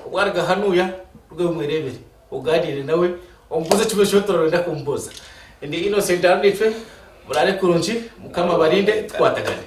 obwo aruga hanuya rugeho mwerebere. Ogaaniire nawe, omubuuze kimwe eki orikuba nooyenda kumubuuza. Ndi Innocent Aronitwe, muraare kurungi, Mukama abarinde, tukwatagane.